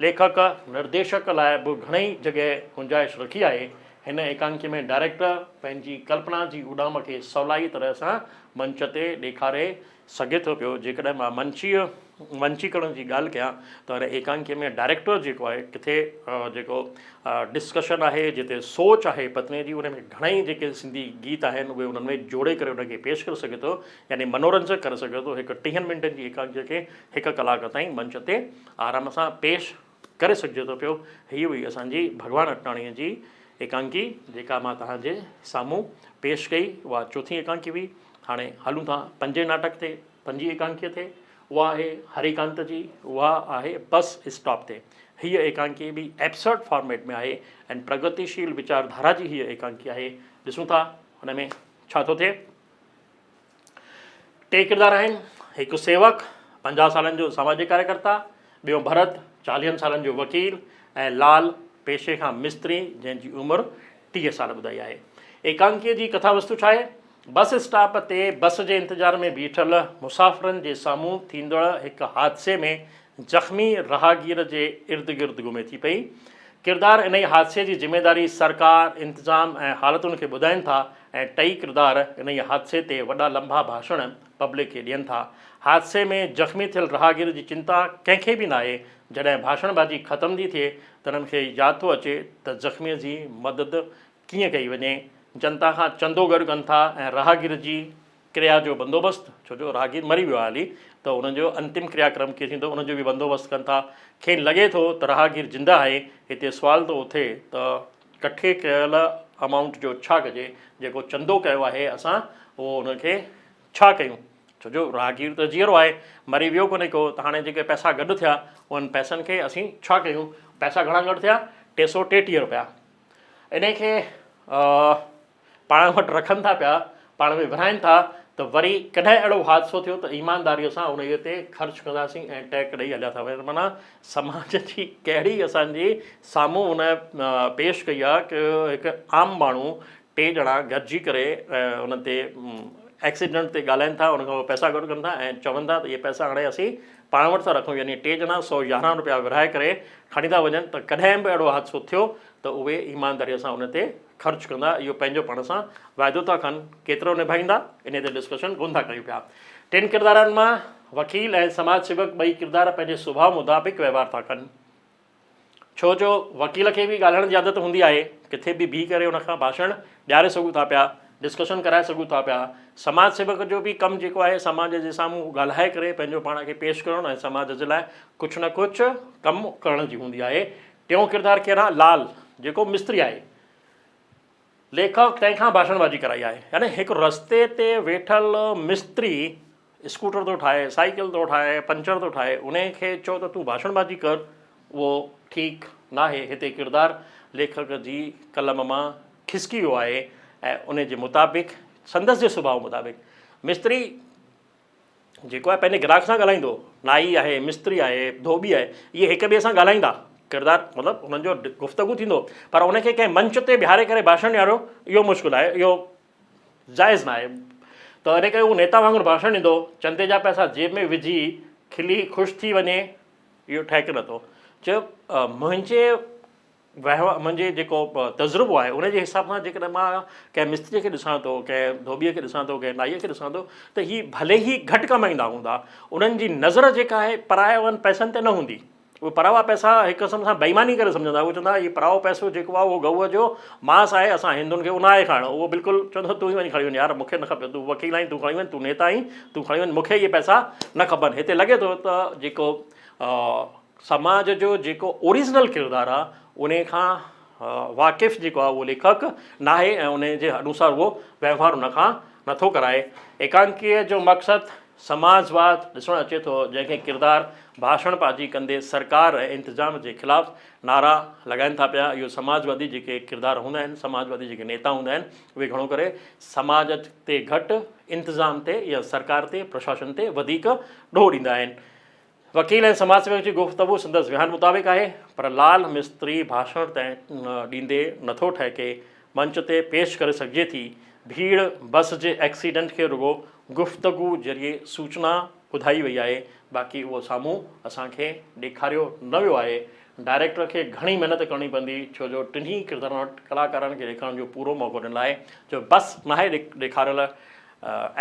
ليکڪ نرديشڪ لاء به گهڻي جڳهه گنجائش رکي آهي. هن ايڪانڪي ۾ ڊائريڪٽر پنهنجي ڪلپنا جي اڏام کي سولائي طرح سان منچ تي ڏيکاري سگهي ٿو پيو. جيڪڏهن مان منچيء منچيڪرڻ جي ڳالهه ڪيان ته هن ايڪانڪي ۾ ڊائريڪٽر جيڪو آهي ڪٿي جيڪو ڊسڪشن آهي جتي سوچ آهي پتنيء جي ان ۾ گهڻائي جيڪي سنڌي گيت آهن اهي انهن ۾ جوڙي ڪري ان کي پيش ڪري سگهي ٿو يعني منورنجڪ ڪري سگهي ٿو. هڪ ٽيهن منٽن جي ايڪانڪيء کي هڪ ڪلاڪ تائين منچ تي آرام سان پيش ڪري سگهجي ٿو پيو. هيء هئي اسان جي ڀڳوان اٽاڻيء جي ايڪانڪي جيڪا مان توهان جي سامهون پيش ڪئي. اها چوٿين ايڪانڪي هئي. هاڻي هلون ٿا پنجين ناٽڪ تي، پنجين ايڪانڪيء تي. اها آهي هريڪانت جي، اها آهي بس اسٽاپ تي. هيء ايڪانڪي به ايبسرڊ فارميٽ ۾ آهي ۽ پرگتيشيل ويچار ڌارا جي هيء ايڪانڪي آهي. ڏسون ٿا هن ۾ ڇا ٿو ٿئي. ٽي ڪردار آهن، هڪ سيوڪ، 50 سالن جو ساماجڪ ڪاريڪرتا، ٻيو ڀرت، 40 سالن جو وڪيل ۽ لال، پيشي کان مستري، جنهن جي عمر 30 سال ٻڌائي آهي. ايڪانڪيء جي ڪٿا وستو ڇا آهي؟ بس اسٽاپ تي بس جي انتظار ۾ بيٺل مسافرن جي سامهون ٿيندڙ هڪ حادثي ۾ زخمي راهگير جي ارد گرد گهمي ٿي پئي. ڪردار انهيء حادثي جي ذميواري سرڪار، انتظام ۽ حالتن کي ٻڌائين ٿا ۽ ٽئي ڪردار انهيء حادثي تي وڏا لنبا ڀاشڻ پبلڪ کي ڏين ٿا. حادثي ۾ زخمي ٿيل راهگير جي چنتا ڪنهن کي به ناهي. جڏهن ڀاشڻ بازي ختم ٿي ٿئي ته انهن کي ياد ٿو اچي ته زخميء جي مدد ڪيئن ڪئي وڃي. جنتا کان چندو گڏ ڪن ٿا ۽ راهگير جي ڪريا جو بندوبست، ڇو جو راهگير مري ويو آهي هلي ته ان جو انتم ڪريا ڪرم ڪيئن ٿيندو ان جو به بندوبست ڪن ٿا. کين لڳي ٿو ته راهگير زنده آهي. هتي سوال ٿو اٿي ته ڪٺي ڪيل امائونٽ جو ڇا ڪجي؟ جيڪو چندو ڪيو آهي اسان اهو ان کي ڇا ڪيون؟ ڇو جو راهگير ته جيئرو آهي، مري ويو ڪونهي ڪو ته هاڻي جيڪي پئسا گڏ ٿيا انهن پئسن کي اسين ڇا ڪيون؟ پئسا گهڻا گڏ ٿيا؟ 333 رپيا. انهي کي پاڻ وٽ رکن ٿا پيا، پاڻ ۾ ورهائين ٿا ته وري ڪڏهن اهڙو حادثو ٿيو ته ايمانداريء سان انهيء تي خرچ ڪنداسين ۽ ٽيڪ ڏئي هليا ٿا وڃن. معنيٰ سماج جي ڪهڙي اسان جي سامهون ان پيش ڪئي آهي ڪه هڪ عام ماڻهو ٽي ڄڻا گڏجي ڪري ان تي ايڪسيڊنٽ تي ڳالهائين ٿا ان کان پوء پئسا گڏ ڪن ٿا ۽ چون ٿا ته اهي پئسا هاڻي اسين پاڻ وٽ ٿا رکون يعني ٽي ڄڻا 111 روپيا ورهائي ڪري کڻي ٿا وڃن ته ڪڏهن به اهڙو حادثو ٿيو ته اهي ايمانداريء سان ان تي خرچ ڪندا، اهو پنهنجو پاڻ سان واعدو ٿا ڪن، ڪيترو نڀائيندا، انهيء تي ڊسڪشن ڪونه ٿا ڪيون پيا. ٽن ڪردارن مان وڪيل ۽ سماج سيوڪ ٻئي ڪردار پنهنجي سڀاء مطابق وهنوار ٿا ڪن. ڇو جو وڪيل کي به ڳالهائڻ جي عادت هوندي آهي، ڪٿي به بيهي ڪري ان کان ڀاشڻ ڏياري سگهون ٿا پيا، ڊسڪشن ڪرائي سگهون ٿا پيا. سماج سيوڪ جو به ڪم جيڪو آهي سماج جي سامهون ڳالهائي ڪري پنهنجو پاڻ کي پيش ڪرڻ ۽ سماج جي لاء ڪجهه نه ڪجهه ڪم ڪرڻ جي هوندي آهي. ٽيون ڪردار ڪير آهي؟ لال، جيڪو مستري آهي. ليکڪ تنهن کان ڀاشڻ بازي ڪرائي آهي. يعني هڪ رستي تي ويٺل مستري اسڪوٽر ٿو ٺاهي، سائيڪل ٿو ٺاهي، پنچر ٿو ٺاهي، انهي کي چئو ته تون ڀاشڻ بازي ڪر، اهو ٺيڪ ناهي. هتي ڪردار ليکڪ جي قلم مان کسڪي ويو آهي ۽ انهي جي مطابق سندس جي سڀاء مطابق مستري جيڪو آهي پنهنجي گراهڪ سان ڳالهائيندو، نائي آهي، مستري آهي، ڌوٻي آهي، اهي هڪ ٻئي سان ڳالهائيندا، ڪردار مطلب انهن جو گفتگو ٿيندو، پر ان کي ڪنهن منچ تي بيهاري ڪري ڀاشڻ ڏياريو اهو مشڪل آهي، اهو جائز نه آهي ته ان ڪري هو نيتا وانگر ڀاشڻ ڏيندو، چندي جا پئسا جيب ۾ وجهي کلي خوش ٿي وڃي، اهو ٺهڪ نٿو. چيو منهنجي وهنوار منهنجي جيڪو تجربو آهي ان جي حساب سان جيڪڏهن مان ڪنهن مستريء کي ڏسان ٿو ڪنهن ڌوٻيء کي ڏسان ٿو ڪنهن نائيء کي ڏسان ٿو ته هي ڀلي ئي گهٽ ڪمائيندا هوندا انهن جي نظر جيڪا آهي پراون پئسن تي نه هوندي اهي پراوا پئسا هڪ قسم سان بيماني ڪري سمجهندا اهي چوندا هي پراوو پئسو جيڪو آهي اهو گئوء جو ماس آهي اسان هندن کي اهو ناهي کائڻو اهو بلڪل چوندو تون ئي وڃي کڻي وڃ يار مون کي نه کپي تون وڪيل آهين تون کڻي وڃ تون نيتا آهين تون کڻي وڃ مون کي اهي پئسا نه کپن هتي لڳي ٿو ته جيڪو سماج جو جيڪو اوريجنل ڪردار آ انهي کان واقف جيڪو آ اهو ليکڪ ناهي ۽ انهي جي انوسار اهو وهنوار ان کان نٿو ڪرائي. ايڪانڪيء جو مقصد سماجواد ڏسڻ اچي ٿو جنهن کي ڪردار ڀاشڻ بازي ڪندي سرڪار ۽ انتظام جي خلاف نعرا لڳائن ٿا پيا. اهو سماجوادي جيڪي ڪردار هوندا آهن سماجوادي جيڪي نيتا هوندا آهن اهي گهڻو ڪري سماج تي گهٽ انتظام تي يا سرڪار تي پرشاسن تي وڌيڪ ڏوهه ڏيندا آهن. وڪيل ۽ سماج سيوڪ جي گفتگو سندس ويهان مطابق آهي، پر لال مستري ڀاشڻ ڏيندي نٿو ٺهڪي، منچ تي پيش ڪري سگهجي ٿي. ڀيڙ بس جي ايڪسيڊنٽ کي رڳو گفتگو ذريعي سوچنا ٻڌائي وئي آهي، باقي اهو سامهون اسان کي ڏيکاريو نه ويو آهي. ڊائريڪٽر کي گهڻي محنت ڪرڻي پوندي، ڇو جو ٽنهي ڪردارن وٽ ڪلاڪارن کي ڏيکارڻ جو پورو موقعو ڏنل آهي، جو بس ناهي ڏيکاريل.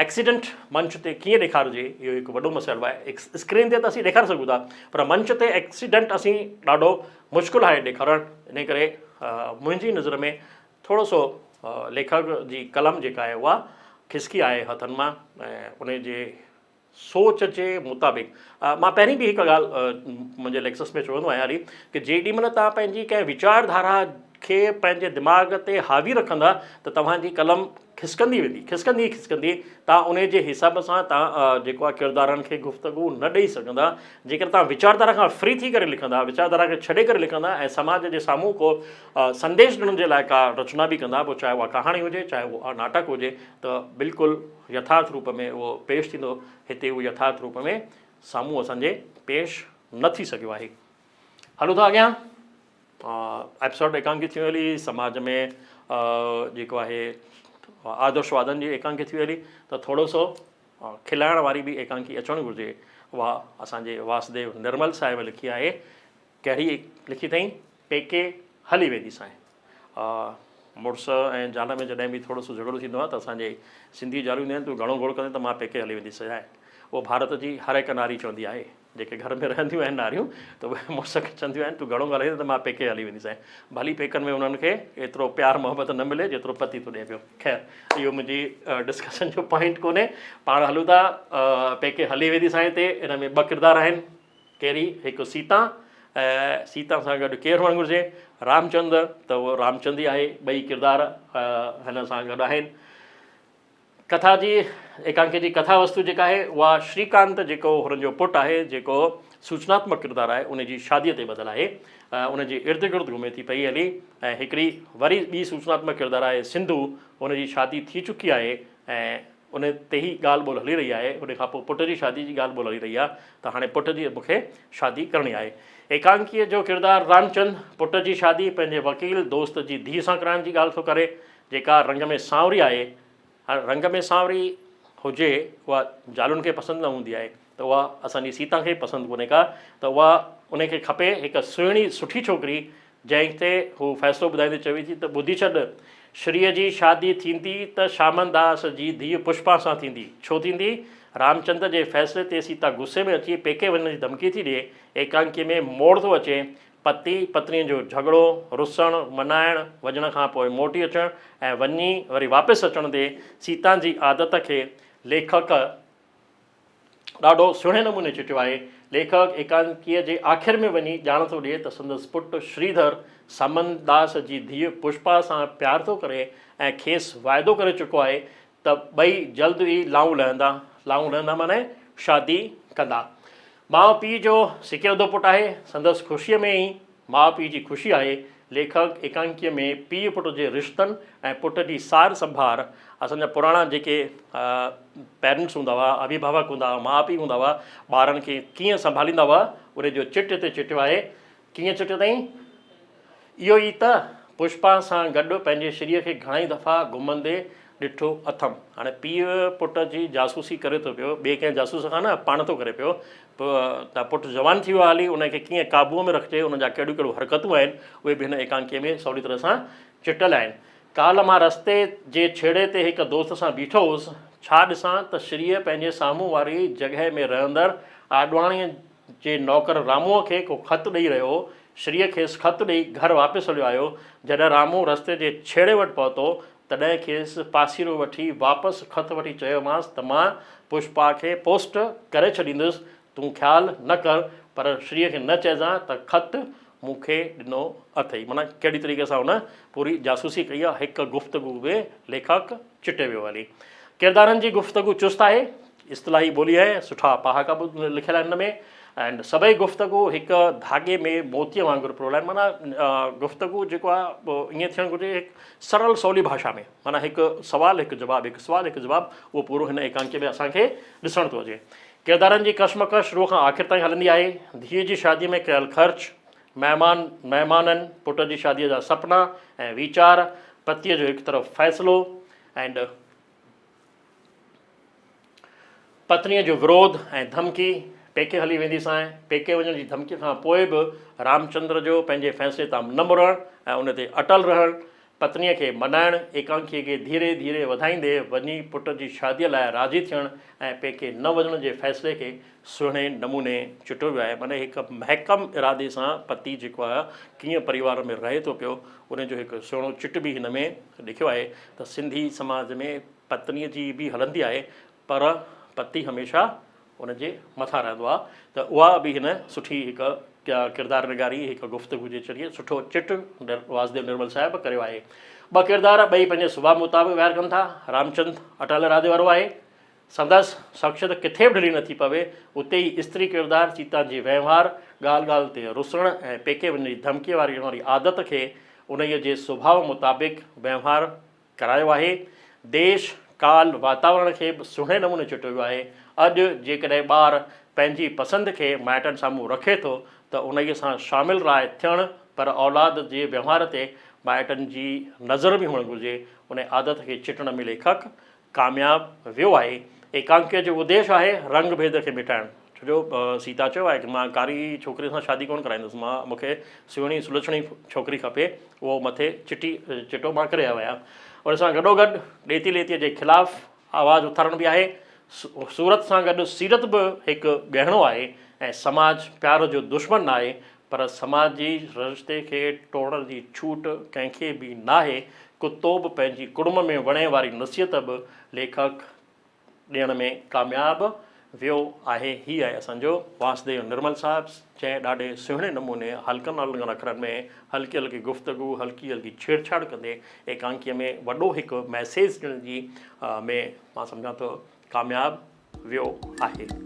ايڪسيڊنٽ منچ تي ڪيئن ڏيکارجي اهو هڪ وڏو مسئلو آهي. اسڪرين تي ته اسين ڏيکاري سگهون ٿا پر منچ تي ايڪسيڊنٽ اسين ڏاڍو مشڪل آهي ڏيکارڻ ان ڪري منهنجي نظر ۾ ٿورو سو ليکڪ جي قلم جيڪا آهي اها کسڪي آهي هٿن مان ۽ ان جي سوچ جي مطابق مان پهرين به هڪ ڳالهه منهنجي ليڪچرس ۾ چوندو آهيان هلي ڪه جيڏي مهل توهان پنهنجي ڪنهن ويچار ڌارا کي پنهنجي دماغ تي حاوي رکندا ته توهان جي قلم کسڪندي ويندي کسڪندي کسڪندي توهان ان جي حساب سان توهان جيڪو آهي ڪردارن کي گفتگو نه ڏئي سگهندا جيڪر توهان ويچار ڌارا کان فري ٿي ڪري لکندا ويچار ڌارا کي ڇڏي ڪري لکندا ۽ سماج جي سامهون ڪو سنديش ڏيڻ جي لاء ڪا رچنا به ڪندا پوء چاهي اها ڪهاڻي هجي چاهي اها ناٽڪ هجي ته بلڪل يٿارٿ روپ ۾ اهو پيش ٿيندو، هتي اهو يٿارٿ روپ ۾ سامهون اسان جي پيش نه ٿي سگهيو آهي. هلون ٿا اڳيان. ايپسوڊ ايڪانڪي ٿي هلي، سماج ۾ جيڪو آهي آدرشوادن جي ايڪانڪي ٿي هلي ته ٿورو سو کلائڻ واري به ايڪانڪي اچڻ گهرجي. اها اسان جي واسديو نرمل صاحب لکي آهي. ڪهڙي لکي اٿئين؟ پيڪي هلي وينديسانء. مڙس ۽ زال ۾ جڏهن به ٿورو سو جهڳڙو ٿيندو آهي ته اسان جي سنڌي زالون اينديون آهن تون گهڻو گوڙ ڪندين ته مان پيڪي هلي وينديس ۽ اهو ڀارت جي هر هڪ ناري چوندي آهي جيڪي گهر ۾ رهنديون آهن ناريون ته اهي مڙس کي چونديون آهن تون گهڻو ڳالهائيندين ته مان پيڪي هلي وينديس ۽ ڀلي پيڪن ۾ انهن کي ايترو پيار محبت نه ملي جيترو پتي ٿو ڏئي پيو خير اهو منهنجي ڊسڪشن جو پوائنٽ ڪونهي پاڻ هلون ٿا پيڪي هلي وينديسانء تي ان ۾ ٻه ڪردار آهن ڪهڙي هڪ سيتا ۽ سيتا سان گڏ ڪير هئڻ گهرجي؟ رامچند ته اهو رامچند ئي آهي. ٻئي ڪردار هن سان گڏ آهن. ڪٿا جي ايڪانڪي جي ڪٿا وستو جيڪا آهي اها شريڪانت جيڪو هنن جو پٽ آهي جيڪو سوچناتمڪ ڪردار آهي ان جي شاديء تي ٻڌل آهي ان جي ارد گرد گهمي ٿي پئي هلي ۽ هڪڙي وري ٻي سوچناتمڪ ڪردار آهي سنڌو ان جي شادي ٿي چڪي آهي ۽ ان تي ئي ڳالهه ٻولهه هلي رهي آهي. ان کان پوء پٽ جي شادي جي ڳالهه ٻولهه هلي رهي آهي ته هاڻي پٽ جي مون کي شادي ڪرڻي آهي. ايڪانڪيء جو ڪردار رامچند پٽ جي شادي پنهنجي وڪيل دوست جي ڌيء سان ڪرائڻ جي ڳالهه ٿو ڪري، جيڪا رنگ ۾ سانوري آهي. هاڻي رنگ ۾ سانوري هجي اها زالن کي پسند نه هوندي آهي ته اها اسان جي سيتا کي پسند ڪونهي ڪا ته اها ان کي کپي هڪ سهڻي سٺي ڇوڪري جنهن تي هو فيصلو ٻڌائيندي چوي ٿي ته ٻڌي ڇڏ، شريء جي شادي ٿيندي ته شامنداس جي ڌيء پشپا سان ٿيندي. ڇو ٿيندي؟ رامچند جي فيصلي تي سيتا غصي ۾ اچي پيڪي وڃڻ جي ڌمڪي ٿي ڏئي. ايڪانڪيء ۾ موڙ ٿو اچي. پتي پتنيء جو جهڳڙو، رسڻ، منائڻ، وڃڻ کان پوء موٽي اچڻ ۽ وڃي وري واپس اچڻ تي سيتا جي عادت کي ليکڪ ڏاڍو سهڻي نموني چٽيو آهي. ليکڪ ايڪانڪيء جي آخر ۾ وڃي ڄاڻ ٿو ڏئي ته سندس پٽ شريڌر سامنداس جي ڌيء پشپا سان پيار ٿو ڪري ۽ کيس واعدو ڪري چڪو آهي ته ٻئي جلد ئي لائون لهندا، لائون لهندا معنيٰ شادي ڪندا. ماء پيء جو سڪيلڌو پٽ آهي، سندس خوشيء ۾ ئي ماء پيء جي خوشي آهي. ليکڪ ايڪانڪيء ۾ پيء پٽ جي رشتن ۽ پٽ جي سار سنڀار، اسان جا پراڻا جيڪي پيرنٽس هوندا هئا، اڀيڀاوڪ هوندا هئا، ماء پيء هوندا هئا، ٻارن کي ڪيئن سنڀاليندا هئا، ان جو چٽ هتي چٽيو آهي. ڪيئن چٽيو اٿائين؟ اهو ئي ته پشپا سان گڏ پنهنجي شريء کي گهڻائي دفعا گهمندي ڏٺو اٿم. هاڻي پيء پٽ جي جاسوسي ڪري ٿو پيو، ٻئي ڪنهن جاسوس کان نه، پاڻ ٿو ڪري پيو. ته پٽ جوان ٿي ويو آهي هلي، ان کي ڪيئن قابوء ۾ رکجي، ان جا ڪهڙيون ڪهڙيون حرڪتون آهن، اهي به هن ايڪانڪيء ۾ سولي طرح سان چٽيل آهن. ڪالهه مان رستي جي ڇيڙي تي هڪ دوست سان بيٺو هوس، ڇا ڏسان ته شريء پنهنجي سامهون واري جڳهه ۾ رهندڙ آڏواڻيء جي نوڪر راموء کي ڪو خط ڏئي رهيو هو. شريء کيس خط ڏئي گهر واپس هليو آيو. جڏهن رامو رستي جي ڇيڙي وٽ پهتو، تڏهن کيس پاسيرو وٺي واپس خط وٺي چيومانس ته مان پشپا کي پوسٽ ڪري ڇڏيندس، تون خيال نه ڪر، پر شريء کي نه چئجان ته خط مون کي ڏنو اٿئي. معنيٰ ڪهڙي طريقي سان هن پوري جاسوسي ڪئي آهي، هڪ گفتگو ۾ ليکڪ چٽي ويو هلي. ڪردارن جي گفتگو چست آهي، اصطلاحي ٻولي آهي، سٺا پهاڪا به لکيل آهن هن ۾ ۽ سڀئي گفتگو هڪ ڌاڳي ۾ موتيء وانگر پرول آهن معنيٰ گفتگو جيڪو آهي اهو ائين ٿيڻ گهرجي هڪ سرل سولي ڀاشا ۾ معنيٰ هڪ سوال هڪ جواب هڪ سوال هڪ جواب اهو پورو هن ايڪانڪي ۾ اسان کي ڏسڻ ٿو اچي. ڪردارن جي ڪشمڪش شروع کان آخر تائين هلندي آهي. ڌيء جي شاديء ۾ ڪيل خرچ، مهمان، مهمانن، پٽ جي شاديء جا سپنا ۽ ويچار، پتيء جو هڪ طرف فيصلو ۽. پتنيء جو وروڌ ۽ ڌمڪي، پيڪي هلي وينديسانء، پيڪي وڃڻ جي ڌمڪيء کان پوء به رامچندر جو پنهنجي فيصلي تان نه مڙڻ ۽ ان تي اٽل رهڻ، پتنيء کي منائڻ، ايڪانڪيء کي ڌيري ڌيري وڌائيندي وڃي پٽ جي شاديء لاء راضي ٿيڻ ۽ پيڪي نه وڃڻ جي فيصلي کي سهڻي نموني چٽيو ويو آهي. معني هڪ محڪم ارادي سان پتي جيڪو آهي ڪيئن پريوار ۾ رهي ٿو پيو، ان جو هڪ سهڻو چٽ به هن ۾ لکيو آهي ته سنڌي سماج ۾ پتنيء جي به هلندي آهي پر پتي هميشه ان جي مٿان رهندو آهي ته اها به هن سٺي هڪ ڪردار نگاري هڪ گفتگو جي ذريعي سٺو چٽ واسديو نرمل صاحب ڪريو آهي. ٻه ڪردار ٻئي پنهنجي سڀاء مطابق ويهار ڪن ٿا. رامچند اٽل ارادي وارو آهي. سندس شخصيت ڪٿي به ڍلي نٿي پوي. اتي ئي استري ڪردار سيتا جي وهنوار، ڳالهه ڳالهه تي رسڻ ۽ پيڪي وڃڻ جي ڌمڪيء واري واري عادت کي انهيء جي سڀاء مطابق وهنوار ڪرايو آهي. ديش، ڪال، واتاورڻ کي به سهڻي نموني چٽيو ويو آهي. اڄ جيڪڏهن ٻار پنهنجي پسند کي مائٽن سامهون رکي ٿو ته انهيء سان شامل راء ٿيڻ پر اولاد جي وهنوار تي مائٽن جي نظر به هئڻ گهرجي. انهيء عادت کي چٽڻ ۾ ليکڪ ڪامياب ويو آهي. ايڪانڪيء جو اديش آهي رنگ ڀيد کي مٽائڻ. ڇو جو سيتا چيو آهي ته مان ڪاري ڇوڪريء سان شادي ڪونه ڪرائيندس، مان مون کي سهڻي سلڇڻي ڇوڪري کپي، اهو مٿي چٽي چٽو مان ڪري آيو آهيان. ان سان گڏوگڏ ڏيتي ليتيء جي خلاف آواز اٿارڻ به آهي. صورت سان گڏ سيرت به هڪ ڳهڻو آهي ۽ سماج پيار جو دشمن ناهي پر سماجي رشتي کي ٽوڙڻ جي ڇوٽ ڪنهن کي به ناهي. ڪتو به پنهنجي ڪڙم ۾ وڻي واري نصيحت به ليکڪ ڏيڻ ۾ ڪامياب ويو آهي. هي آهي اسان جو واسديو نرمل صاحب جنهن ڏاڍي سهڻي نموني هلڪن هلڪن اکرن ۾ هلڪي هلڪي گفتگو هلڪي هلڪي ڇيڙڇاڙ ڪندي ايڪانڪيء ۾ وڏو هڪ ميسيج ڏيڻ جي ۾ مان سمجهان ٿو ڪامياب ويو آهي.